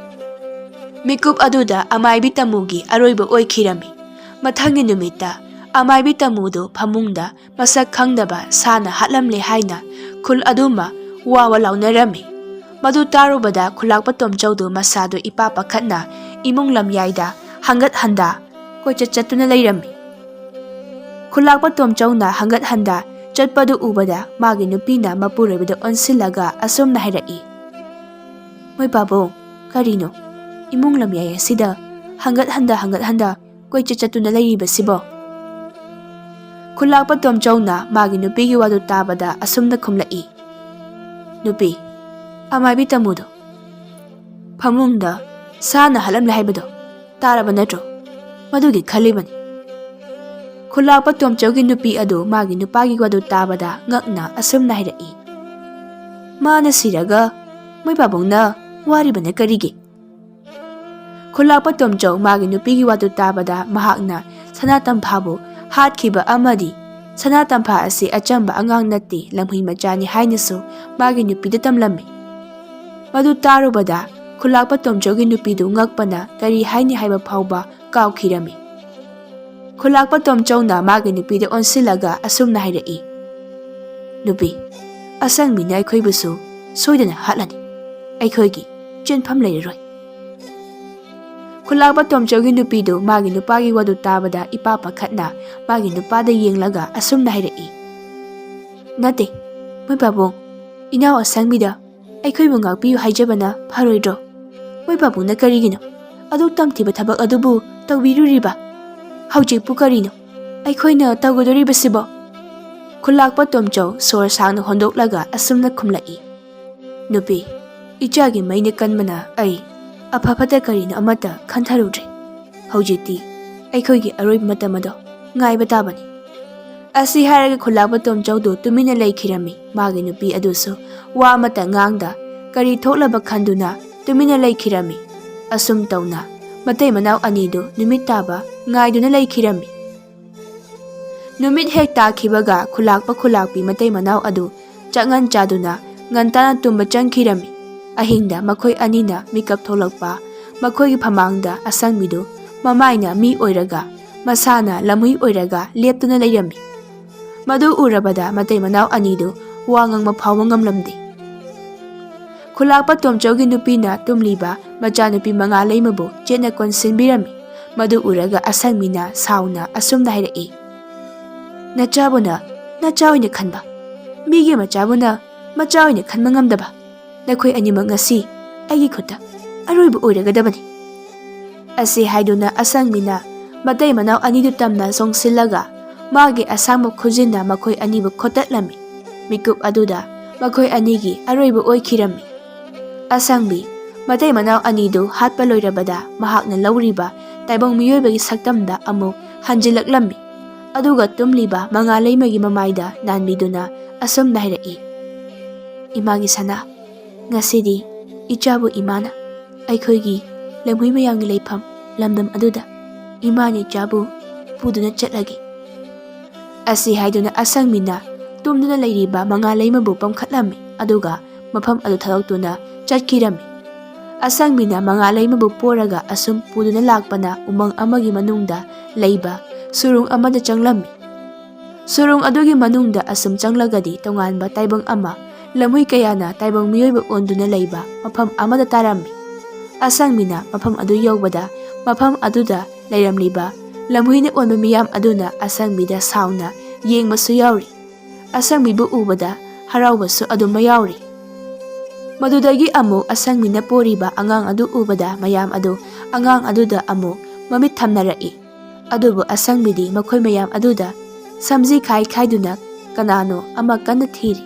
ꯃꯤꯀꯨꯞ ꯑꯗꯨꯗ ꯑꯃꯥꯏꯕꯤ ꯇꯥꯃꯨꯒꯤ ꯑꯔꯣꯏꯕ ꯑꯣꯏꯈꯤꯔꯝꯃꯤ꯫ ꯃꯊꯪꯒꯤ ꯅꯨꯃꯤꯠꯇ ꯑꯃꯥꯏꯕꯤ ꯇꯥꯃꯨꯗꯨ ꯐꯃꯨꯡꯗ ꯃꯁꯛ ꯈꯪꯗꯕ ꯁꯥꯅ ꯍꯥꯠꯂꯝꯂꯦ ꯍꯥꯏꯅ ꯈꯨꯜ ꯑꯗꯨꯃ ꯋꯥ ꯋꯥ ꯂꯥꯎꯅꯔꯝꯃꯤ꯫ ꯃꯗꯨ ꯇꯥꯔꯨꯕꯗ ꯈꯨꯂꯥꯛꯄ ꯇꯣꯝꯆꯧꯗꯨ ꯃꯁꯥꯗꯨ ꯏꯄꯥ ꯄꯥꯈꯠꯅ ꯏꯃꯨꯡ ꯂꯝꯌꯥꯏꯗ ꯍꯪꯒꯠ ꯍꯟꯗꯥ ꯀꯣꯏꯆꯠ ꯆꯠꯇꯨꯅ ꯂꯩꯔꯝꯃꯤ꯫ ꯈꯨꯂꯥꯛꯄ ꯇꯣꯝꯆꯧꯅ ꯍꯪꯒꯠ ꯍꯟꯗꯥ ꯆꯠꯄꯗꯨ ꯎꯕꯗ ꯃꯥꯒꯤ ꯅꯨꯄꯤꯅ ꯃꯄꯨꯔꯣꯏꯕꯗ ꯑꯣꯟꯁꯤꯜꯂꯒ ꯑꯁꯨꯝꯅ ꯍꯥꯏꯔꯛꯏ, "ꯃꯣꯏ ꯄꯥꯕꯨꯡ, ꯀꯔꯤꯅꯣ ꯏꯃꯨꯡ ꯂꯝꯌꯥꯏ ꯑꯁꯤꯗ ꯍꯪꯒꯠ ꯍꯟꯗꯥ ꯍꯪꯒꯠ ꯍꯟꯗꯥ ꯀꯣꯏꯆꯠ ꯆꯠꯇꯨꯅ ꯂꯩꯔꯤꯕꯁꯤꯕꯣ?" ꯈꯨꯂꯥꯛꯄ ꯇꯣꯝꯆꯧꯅ ꯃꯥꯒꯤ ꯅꯨꯄꯤꯒꯤ ꯋꯥꯗꯨ ꯇꯥꯕꯗ ꯑꯁꯨꯝꯅ ꯈꯨꯝꯂꯛꯏ, "ꯅꯨꯄꯤ, ꯑꯃꯥꯏꯕꯤ ꯇꯥꯃꯨꯗꯣ ꯐꯃꯨꯡꯗ ꯁꯥꯅ ꯍꯥꯠꯂꯝꯂꯦ ꯍꯥꯏꯕꯗꯣ ꯇꯥꯔꯕ ꯅꯠꯇ꯭ꯔꯣ? ꯃꯗꯨꯒꯤ ꯈꯜꯂꯤꯕꯅꯤ"꯫ ꯈꯨꯂꯥꯛꯄ ꯇꯣꯝꯆꯧꯒꯤ ꯅꯨꯄꯤ ꯑꯗꯨ ꯃꯥꯒꯤ ꯅꯨꯄꯥꯒꯤ ꯋꯥꯗꯨ ꯇꯥꯕꯗ ꯉꯛꯅ ꯑꯁꯨꯝꯅ ꯍꯥꯏꯔꯛꯏ, "ꯃꯥꯅ ꯁꯤꯔꯒ ꯃꯣꯏ ꯄꯥꯕꯨꯡꯅ ꯋꯥꯔꯤꯕꯅ ꯀꯔꯤꯒꯤ? ꯈꯨꯂꯥꯛꯄ ꯇꯣꯝꯆꯧ ꯃꯥꯒꯤ ꯅꯨꯄꯤꯒꯤ ꯋꯥꯗꯨ ꯇꯥꯕꯗ ꯃꯍꯥꯛꯅ ꯁꯅꯥ ꯇꯝꯐꯥꯕꯨ ꯍꯥꯠꯈꯤꯕ ꯑꯃꯗꯤ ꯁꯅꯥ ꯇꯝꯐꯥ ꯑꯁꯤ ꯑꯆꯝꯕ ꯑꯉꯥꯡ ꯅꯠꯇꯦ, ꯂꯝꯍꯨꯏ ꯃꯆꯥꯅꯤ ꯍꯥꯏꯅꯁꯨ ꯃꯥꯒꯤ ꯅꯨꯄꯤꯗ ꯇꯝꯂꯝꯃꯤ꯫ ꯃꯗꯨ ꯇꯥꯔꯨꯕꯗ ꯈꯨꯂꯥꯛꯄ ꯇꯣꯝꯆꯧꯒꯤ ꯅꯨꯄꯤꯗꯨ ꯉꯛꯄꯅ ꯀꯔꯤ ꯍꯥꯏꯅꯤ ꯍꯥꯏꯕ ꯐꯥꯎꯕ ꯀꯥꯎꯈꯤꯔꯝꯃꯤ꯫ ꯈꯨꯂꯥꯛꯄ ꯇꯣꯝꯆꯧꯅ ꯃꯥꯒꯤ ꯅꯨꯄꯤꯗ ꯑꯣꯟꯁꯤꯜꯂꯒ ꯑꯁꯨꯝꯅ ꯍꯥꯏꯔꯛꯏ, "ꯅꯨꯄꯤ, ꯑꯁꯪꯕꯤꯅ ꯑꯩꯈꯣꯏꯕꯨꯁꯨ ꯁꯣꯏꯗꯅ ꯍꯥꯠꯂꯅꯤ꯫ ꯑꯩꯈꯣꯏꯒꯤ ꯆꯦꯟꯐꯝ ꯂꯩꯔꯔꯣꯏ"꯫ ꯈꯨꯂꯥꯛꯄ ꯇꯣꯝꯆꯧꯒꯤ ꯅꯨꯄꯤꯗꯨ ꯃꯥꯒꯤ ꯅꯨꯄꯥꯒꯤ ꯋꯥꯗꯨ ꯇꯥꯕꯗ ꯏꯄꯥ ꯄꯥꯈꯠꯅ ꯃꯥꯒꯤ ꯅꯨꯄꯥꯗ ꯌꯦꯡꯂꯒ ꯑꯁꯨꯝꯅ ꯍꯥꯏꯔꯛꯏ, "ꯅꯠꯇꯦ, ꯃꯣꯏ ꯄꯥꯕꯨꯡ, ꯏꯅꯥꯎ ꯑꯁꯪꯕꯤꯗ ꯑꯩꯈꯣꯏꯕꯨ ꯉꯥꯛꯄꯤꯌꯨ ꯍꯥꯏꯖꯕꯅ ꯐꯔꯣꯏꯗ꯭ꯔꯣ? ꯃꯣꯏ ꯄꯥꯕꯨꯡꯅ ꯀꯔꯤꯒꯤꯅꯣ ꯑꯗꯨꯛ ꯇꯝꯊꯤꯕ ꯊꯕꯛ ꯑꯗꯨꯕꯨ ꯇꯧꯕꯤꯔꯨꯔꯤꯕ? ꯍꯧꯖꯤꯛꯄꯨ ꯀꯔꯤꯅꯣ ꯑꯩꯈꯣꯏꯅ ꯇꯧꯒꯗꯧꯔꯤꯕꯁꯤꯕꯣ?" ꯈꯨꯂꯥꯛꯄ ꯇꯣꯝꯆꯧ ꯁꯣꯔ ꯁꯥꯡꯅ ꯍꯣꯟꯗꯣꯛꯂꯒ ꯑꯁꯨꯝꯅ ꯈꯨꯝꯂꯛꯏ, "ꯅꯨꯄꯤ, ꯏꯆꯥꯒꯤ ꯃꯩꯅ ꯀꯟꯕꯅ ꯑꯩ ꯑꯐ ꯐꯠꯇ ꯀꯔꯤꯅꯣ ꯑꯃꯠꯇ ꯈꯟꯊꯔꯨꯗ꯭ꯔꯦ꯫ ꯍꯧꯖꯤꯛꯇꯤ ꯑꯩꯈꯣꯏꯒꯤ ꯑꯔꯣꯏꯕ ꯃꯇꯝ ꯑꯗꯣ ꯉꯥꯏꯕ ꯇꯥꯕꯅꯤ"꯫ ꯑꯁꯤ ꯍꯥꯏꯔꯒ ꯈꯨꯂꯥꯛꯄ ꯇꯣꯝꯆꯧꯗꯨ ꯇꯨꯃꯤꯟꯅ ꯂꯩꯈꯤꯔꯝꯃꯤ꯫ ꯃꯥꯒꯤ ꯅꯨꯄꯤ ꯑꯗꯨꯁꯨ ꯋꯥ ꯑꯃꯠꯇ ꯉꯥꯡꯗ ꯀꯔꯤ ꯊꯣꯛꯂꯕ ꯈꯟꯗꯨꯅ ꯇꯨꯃꯤꯟꯅ ꯂꯩꯈꯤꯔꯝꯃꯤ꯫ ꯑꯁꯨꯝ ꯇꯧꯅ ꯃꯇꯩ ꯃꯅꯥꯎ ꯑꯅꯤꯗꯨ ꯅꯨꯃꯤꯠ ꯇꯥꯕ ꯉꯥꯏꯗꯨꯅ ꯂꯩꯈꯤꯔꯝꯃꯤ꯫ ꯅꯨꯃꯤꯠ ꯍꯦꯛ ꯇꯥꯈꯤꯕꯒ ꯈꯨꯂꯥꯛꯄ ꯈꯨꯂꯥꯛꯄꯤ ꯃꯇꯩ ꯃꯅꯥꯎ ꯑꯗꯨ ꯆꯥꯛꯉꯟ ꯆꯥꯗꯨꯅ ꯉꯟꯇꯥꯅ ꯇꯨꯝꯕ ꯆꯪꯈꯤꯔꯝꯃꯤ꯫ ꯑꯍꯤꯡꯗ ꯃꯈꯣꯏ ꯑꯅꯤꯅ ꯃꯤꯀꯞ ꯊꯣꯛꯂꯛꯄ, ꯃꯈꯣꯏꯒꯤ ꯐꯃꯥꯡꯗ ꯑꯁꯪꯕꯤꯗꯨ ꯃꯃꯥꯏꯅ ꯃꯤ ꯑꯣꯏꯔꯒ ꯃꯁꯥꯅ ꯂꯝꯍꯨꯏ ꯑꯣꯏꯔꯒ ꯂꯦꯞꯇꯨꯅ ꯂꯩꯔꯝꯃꯤ꯫ ꯃꯗꯨ ꯎꯔꯕꯗ ꯃꯇꯩ ꯃꯅꯥꯎ ꯑꯅꯤꯗꯨ ꯋꯥ ꯉꯥꯡꯕ ꯐꯥꯎꯕ ꯉꯝꯂꯝꯗꯦ꯫ ꯈꯨꯂꯥꯛꯄ ꯇꯣꯝꯆꯧꯒꯤ ꯅꯨꯄꯤꯅ ꯇꯨꯝꯂꯤꯕ ꯃꯆꯥꯅꯨꯄꯤ ꯃꯉꯥ ꯂꯩꯃꯕꯨ ꯆꯦꯠꯅ ꯀꯣꯟꯁꯤꯟꯕꯤꯔꯝꯃꯤ꯫ ꯃꯗꯨ ꯎꯔꯒ ꯑꯁꯪꯕꯤꯅ ꯁꯥꯎꯅ ꯑꯁꯨꯝꯅ ꯍꯥꯏꯔꯛꯏ, "ꯅꯆꯥꯕꯨꯅ ꯅꯆꯥ ꯑꯣꯏꯅ ꯈꯟꯕ, ꯃꯤꯒꯤ ꯃꯆꯥꯕꯨꯅ ꯃꯆꯥ ꯑꯣꯏꯅ ꯈꯟꯕ ꯉꯝꯗꯕ, ꯅꯈꯣꯏ ꯑꯅꯤꯃꯛ ꯉꯁꯤ ꯑꯩꯒꯤ ꯈꯨꯠꯇ ꯑꯔꯣꯏꯕ ꯑꯣꯏꯔꯒꯗꯕꯅꯤ"꯫ ꯑꯁꯤ ꯍꯥꯏꯗꯨꯅ ꯑꯁꯪꯕꯤꯅ ꯃꯇꯩ ꯃꯅꯥꯎ ꯑꯅꯤꯗꯨ ꯇꯝꯅ ꯆꯣꯡꯁꯤꯜꯂꯒ ꯃꯥꯒꯤ ꯑꯁꯥꯡꯕ ꯈꯨꯖꯤꯟꯅ ꯃꯈꯣꯏ ꯑꯅꯤꯕꯨ ꯈꯣꯠꯇꯠꯂꯝꯃꯤ꯫ ꯃꯤꯀꯨꯞ ꯑꯗꯨꯗ ꯃꯈꯣꯏ ꯑꯅꯤꯒꯤ ꯑꯔꯣꯏꯕ ꯑꯣꯏꯈꯤꯔꯝꯃꯤ꯫ ꯑꯁꯪꯕꯤ ꯃꯇꯩ ꯃꯅꯥꯎ ꯑꯅꯤꯗꯨ ꯍꯥꯠꯄ ꯂꯣꯏꯔꯕꯗ ꯃꯍꯥꯛꯅ ꯂꯧꯔꯤꯕ ꯇꯥꯏꯕꯪ ꯃꯤꯑꯣꯏꯕꯒꯤ ꯁꯛꯇꯝꯗ ꯑꯃꯨꯛ ꯍꯟꯖꯤꯜꯂꯛꯂꯝꯃꯤ꯫ ꯑꯗꯨꯒ ꯇꯨꯝꯂꯤꯕ ꯃꯉꯥ ꯂꯩꯃꯒꯤ ꯃꯃꯥꯏꯗ ꯅꯥꯟꯕꯤꯗꯨꯅ ꯑꯁꯨꯝꯅ ꯍꯥꯏꯔꯛꯏ, "ꯏꯃꯥꯒꯤ ꯁꯅꯥ, ꯉꯁꯤꯗꯤ "ꯏꯆꯥꯕꯨ ꯏꯃꯥꯅ ꯑꯩꯈꯣꯏꯒꯤ ꯂꯝꯍꯨꯏ ꯃꯌꯥꯝꯒꯤ ꯂꯩꯐꯝ ꯂꯝꯗꯝ ꯑꯗꯨꯗ ꯏꯃꯥꯅ ꯏꯆꯥꯕꯨ ꯄꯨꯗꯨꯅ ꯆꯠꯂꯒꯦ" ꯑꯁꯤ ꯍꯥꯏꯗꯨꯅ ꯑꯁꯪꯕꯤꯅ ꯇꯨꯝꯗꯨꯅ ꯂꯩꯔꯤꯕ ꯃꯉꯥ ꯂꯩꯃꯕꯨ ꯄꯝꯈꯠꯂꯝꯃꯤ, ꯑꯗꯨꯒ ꯃꯐꯝ ꯑꯗꯨ ꯊꯥꯗꯣꯛꯇꯨꯅ ꯆꯠꯈꯤꯔꯝꯃꯤ꯫ ꯑꯁꯪꯕꯤꯅ ꯃꯉꯥ ꯂꯩꯃꯕꯨ ꯄꯣꯔꯒ ꯑꯁꯨꯝ ꯄꯨꯗꯨꯅ ꯂꯥꯛꯄꯅ ꯎꯃꯪ ꯑꯃꯒꯤ ꯃꯅꯨꯡꯗ ꯂꯩꯕ ꯁꯨꯔꯨꯡ ꯑꯃꯗ ꯆꯪꯂꯝꯃꯤ꯫ ꯁꯨꯔꯨꯡ ꯑꯗꯨꯒꯤ ꯃꯅꯨꯡꯗ ꯑꯁꯨꯝ ꯆꯪꯂꯒꯗꯤ ꯇꯣꯉꯥꯟꯕ ꯇꯥꯏꯕꯪ ꯑꯃ, ꯂꯝꯍꯨꯏ ꯀꯌꯥꯅ ꯇꯥꯏꯕꯪ ꯃꯤꯑꯣꯏꯕ ꯑꯣꯟꯗꯨꯅ ꯂꯩꯕ ꯃꯐꯝ ꯑꯃꯗ ꯇꯥꯔꯝꯃꯤ꯫ ꯑꯁꯪꯕꯤꯅ ꯃꯐꯝ ꯑꯗꯨ ꯌꯧꯕꯗ ꯃꯐꯝ ꯑꯗꯨꯗ ꯂꯩꯔꯝꯂꯤꯕ ꯂꯝꯍꯨꯏꯅ ꯑꯣꯟꯕ ꯃꯤꯌꯥꯝ ꯑꯗꯨꯅ ꯑꯁꯪꯕꯤꯗ ꯁꯥꯎꯅ ꯌꯦꯡꯕꯁꯨ ꯌꯥꯎꯔꯤ꯫ ꯑꯁꯪꯕꯤꯕꯨ ꯎꯕꯗ ꯍꯔꯥꯎꯕꯁꯨ ꯑꯗꯨꯝ ꯌꯥꯎꯔꯤ꯫ ꯃꯗꯨꯗꯒꯤ ꯑꯃꯨꯛ ꯑꯁꯪꯕꯤꯅ ꯄꯣꯔꯤꯕ ꯑꯉꯥꯡ ꯑꯗꯨ ꯎꯕꯗ ꯃꯌꯥꯝ ꯑꯗꯨ ꯑꯉꯥꯡ ꯑꯗꯨꯗ ꯑꯃꯨꯛ ꯃꯃꯤꯠ ꯊꯝꯅꯔꯛꯏ꯫ ꯑꯗꯨꯕꯨ ꯑꯁꯪꯕꯤꯗꯤ ꯃꯈꯣꯏ ꯃꯌꯥꯝ ꯑꯗꯨꯗ ꯁꯝꯖꯤ ꯈꯥꯏ ꯈꯥꯏꯗꯨꯅ ꯀꯅꯥꯅꯣ ꯑꯃ ꯀꯟꯅ ꯊꯤꯔꯤ꯫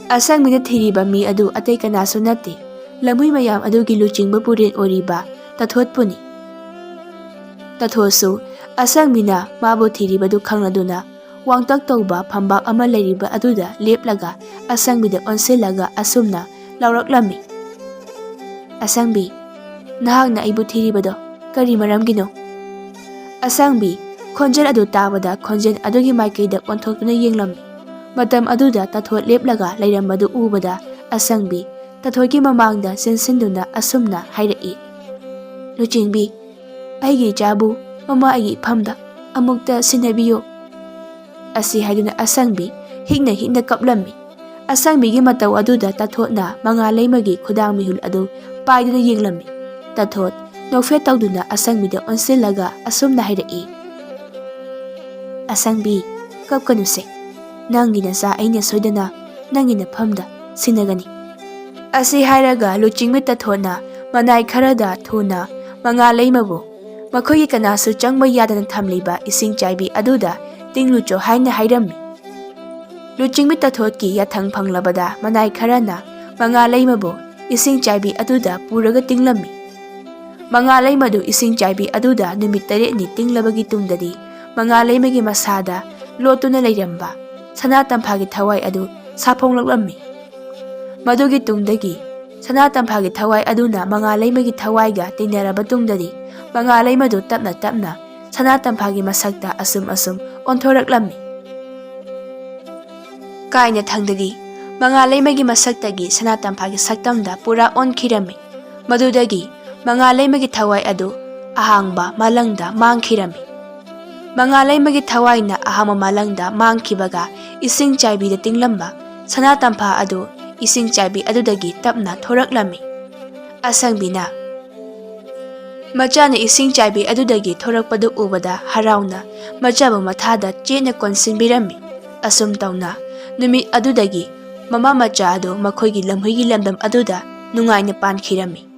ꯑꯁꯪꯕꯤꯅ ꯊꯤꯔꯤꯕ ꯃꯤ ꯑꯗꯨ ꯑꯇꯩ ꯀꯅꯥꯁꯨ ꯅꯠꯇꯦ, ꯂꯝꯍꯨꯏ ꯃꯌꯥꯝ ꯑꯗꯨꯒꯤ ꯂꯨꯆꯤꯡꯕ ꯄꯨꯔꯦꯟ ꯑꯣꯏꯔꯤꯕ ꯇꯊꯣꯠꯄꯨꯅꯤ꯫ ꯇꯊꯣꯠꯁꯨ ꯑꯁꯪꯕꯤꯅ ꯃꯥꯕꯨ ꯊꯤꯔꯤꯕꯗꯨ ꯈꯪꯂꯗꯨꯅ ꯋꯥꯡꯇꯛ ꯇꯧꯕ ꯐꯝꯕꯥꯛ ꯑꯃ ꯂꯩꯔꯤꯕ ꯑꯗꯨꯗ ꯂꯦꯞꯂꯒ ꯑꯁꯪꯕꯤꯗ ꯑꯣꯟꯁꯤꯜꯂꯒ ꯑꯁꯨꯝꯅ ꯂꯥꯎꯔꯛꯂꯝꯃꯤ, "ꯑꯁꯪꯕꯤ, ꯅꯍꯥꯛꯅ ꯑꯩꯕꯨ ꯊꯤꯔꯤꯕꯗꯣ ꯀꯔꯤ ꯃꯔꯝꯒꯤꯅꯣ?" ꯑꯁꯪꯕꯤ ꯈꯣꯟꯖꯦꯜ ꯑꯗꯨ ꯇꯥꯕꯗ ꯈꯣꯟꯖꯦꯜ ꯑꯗꯨꯒꯤ ꯃꯥꯏꯀꯩꯗ ꯑꯣꯟꯊꯣꯛꯇꯨꯅ ꯌꯦꯡꯂꯝꯃꯤ꯫ ꯃꯇꯝ ꯑꯗꯨꯗ ꯇꯊꯣꯠ ꯂꯦꯞꯂꯒ ꯂꯩꯔꯝꯕꯗꯨ ꯎꯕꯗ ꯑꯁꯪꯕꯤ ꯇꯊꯣꯠꯀꯤ ꯃꯃꯥꯡꯗ ꯆꯦꯟꯁꯤꯟꯗꯨꯅ ꯑꯁꯨꯝꯅ ꯍꯥꯏꯔꯛꯏ, "ꯂꯨꯆꯤꯡꯕꯤ, ꯑꯩꯒꯤ ꯏꯆꯥꯕꯨ ꯃꯃꯥ ꯑꯩꯒꯤ ꯏꯐꯝꯗ ꯑꯃꯨꯛꯇ ꯁꯤꯟꯅꯕꯤꯌꯨ" ꯑꯁꯤ ꯍꯥꯏꯗꯨꯅ ꯑꯁꯪꯕꯤ ꯍꯤꯛꯅ ꯍꯤꯛꯅ ꯀꯞꯂꯝꯃꯤ꯫ ꯑꯁꯪꯕꯤꯒꯤ ꯃꯇꯧ ꯑꯗꯨꯗ ꯇꯊꯣꯠꯅ ꯃꯉꯥ ꯂꯩꯃꯒꯤ ꯈꯨꯗꯥꯡ ꯃꯤꯍꯨꯜ ꯑꯗꯨ ꯄꯥꯏꯗꯨꯅ ꯌꯦꯡꯂꯝꯃꯤ꯫ ꯇꯊꯣꯠ ꯅꯣꯛꯐꯦꯠ ꯇꯧꯗꯨꯅ ꯑꯁꯪꯕꯤꯗ ꯑꯣꯟꯁꯤꯜꯂꯒ ꯑꯁꯨꯝꯅ ꯍꯥꯏꯔꯛꯏ, "ꯑꯁꯪꯕꯤ, ꯀꯞꯀꯅꯨꯁꯦ꯫ ꯅꯪꯒꯤ ꯅꯆꯥ ꯑꯩꯅ ꯁꯣꯏꯗꯅ ꯅꯪꯒꯤ ꯅꯐꯝꯗ ꯁꯤꯟꯅꯒꯅꯤ"꯫ ꯑꯁꯤ ꯍꯥꯏꯔꯒ ꯂꯨꯆꯤꯡꯕꯤ ꯇꯊꯣꯠꯅ ꯃꯅꯥꯏ ꯈꯔꯗ ꯊꯨꯅ ꯃꯉꯥ ꯂꯩꯃꯕꯨ ꯃꯈꯣꯏꯒꯤ ꯀꯅꯥꯁꯨ ꯆꯪꯕ ꯌꯥꯗꯅ ꯊꯝꯂꯤꯕ ꯏꯁꯤꯡ ꯆꯥꯏꯕꯤ ꯑꯗꯨꯗ ꯇꯤꯡꯂꯨꯆꯣ ꯍꯥꯏꯅ ꯍꯥꯏꯔꯝꯃꯤ꯫ ꯂꯨꯆꯤꯡꯕꯤ ꯇꯊꯣꯠꯀꯤ ꯌꯥꯊꯪ ꯐꯪꯂꯕꯗ ꯃꯅꯥꯏ ꯈꯔꯅ ꯃꯉꯥ ꯂꯩꯃꯕꯨ ꯏꯁꯤꯡ ꯆꯥꯏꯕꯤ ꯑꯗꯨꯗ ꯄꯨꯔꯒ ꯇꯤꯡꯂꯝꯃꯤ꯫ ꯃꯉꯥ ꯂꯩꯃꯗꯨ ꯏꯁꯤꯡ ꯆꯥꯏꯕꯤ ꯑꯗꯨꯗ ꯅꯨꯃꯤꯠ ꯇꯔꯦꯠꯅꯤ ꯇꯤꯡꯂꯕꯒꯤ ꯇꯨꯡꯗꯗꯤ ꯃꯉꯥ ꯂꯩꯃꯒꯤ ꯃꯁꯥꯗ ꯂꯣꯠꯇꯨꯅ ꯂꯩꯔꯝꯕ ꯁꯅꯥ ꯇꯝꯐꯥꯒꯤ ꯊꯋꯥꯏ ꯑꯗꯨ ꯁꯥꯐꯣꯡꯂꯛꯂꯝꯃꯤ꯫ ꯃꯗꯨꯒꯤ ꯇꯨꯡꯗꯒꯤ ꯁꯅꯥ ꯇꯝꯐꯥꯒꯤ ꯊꯋꯥꯏ ꯑꯗꯨꯅ ꯃꯉꯥ ꯂꯩꯃꯒꯤ ꯊꯋꯥꯏꯒ ꯇꯤꯟꯅꯔꯕ ꯇꯨꯡꯗꯗꯤ, ꯃꯉꯥ ꯂꯩꯃꯗꯨ ꯇꯞꯅ ꯇꯞꯅ ꯁꯅꯥ ꯇꯝꯐꯥꯒꯤ ꯃꯁꯛꯇ ꯑꯁꯨꯝ ꯑꯁꯨꯝ ꯑꯣꯟꯊꯣꯔꯛꯂꯝꯃꯤ꯫ ꯀꯥꯏꯅ ꯊꯪꯗꯗꯤ ꯃꯉꯥ ꯂꯩꯃꯒꯤ ꯃꯁꯛꯇꯒꯤ ꯁꯅꯥ ꯇꯝꯐꯥꯒꯤ ꯁꯛꯇꯝꯗ ꯄꯨꯔꯥ ꯑꯣꯟꯈꯤꯔꯝꯃꯤ꯫ ꯃꯗꯨꯗꯒꯤ ꯃꯉꯥ ꯂꯩꯃꯒꯤ ꯊꯋꯥꯏ ꯑꯗꯨ ꯑꯍꯥꯡꯕ ꯃꯥꯂꯪꯗ ꯃꯥꯡꯈꯤꯔꯝꯃꯤ꯫ ꯃꯉꯥ ꯂꯩꯃꯒꯤ ꯊꯋꯥꯏꯅ ꯑꯍꯥꯡꯕ ꯃꯥꯂꯪꯗ ꯃꯥꯡꯈꯤꯕꯒ, ꯏꯁꯤꯡ ꯆꯥꯏꯕꯤꯗ ꯇꯤꯡꯂꯝꯕ ꯁꯅꯥ ꯇꯝꯐꯥ ꯑꯗꯨ ꯏꯁꯤꯡ ꯆꯥꯏꯕꯤ ꯑꯗꯨꯗꯒꯤ ꯇꯞꯅ ꯊꯣꯔꯛꯂꯝꯃꯤ꯫ ꯑꯁꯪꯕꯤꯅ ꯃꯆꯥꯅ ꯏꯁꯤꯡ ꯆꯥꯏꯕꯤ ꯑꯗꯨꯗꯒꯤ ꯊꯣꯔꯛꯄꯗꯨ ꯎꯕꯗ ꯍꯔꯥꯎꯅ ꯃꯆꯥꯕꯨ ꯃꯊꯥꯗ ꯆꯦꯠꯅ ꯀꯣꯟꯁꯤꯟꯕꯤꯔꯝꯃꯤ꯫ ꯑꯁꯨꯝ ꯇꯧꯅ ꯅꯨꯃꯤꯠ ꯑꯗꯨꯗꯒꯤ ꯃꯃꯥ ꯃꯆꯥ ꯑꯗꯨ ꯃꯈꯣꯏꯒꯤ ꯂꯝꯍꯨꯏꯒꯤ ꯂꯝꯗꯝ ꯑꯗꯨꯗ ꯅꯨꯡꯉꯥꯏꯅ ꯄꯥꯟꯈꯤꯔꯝꯃꯤ꯫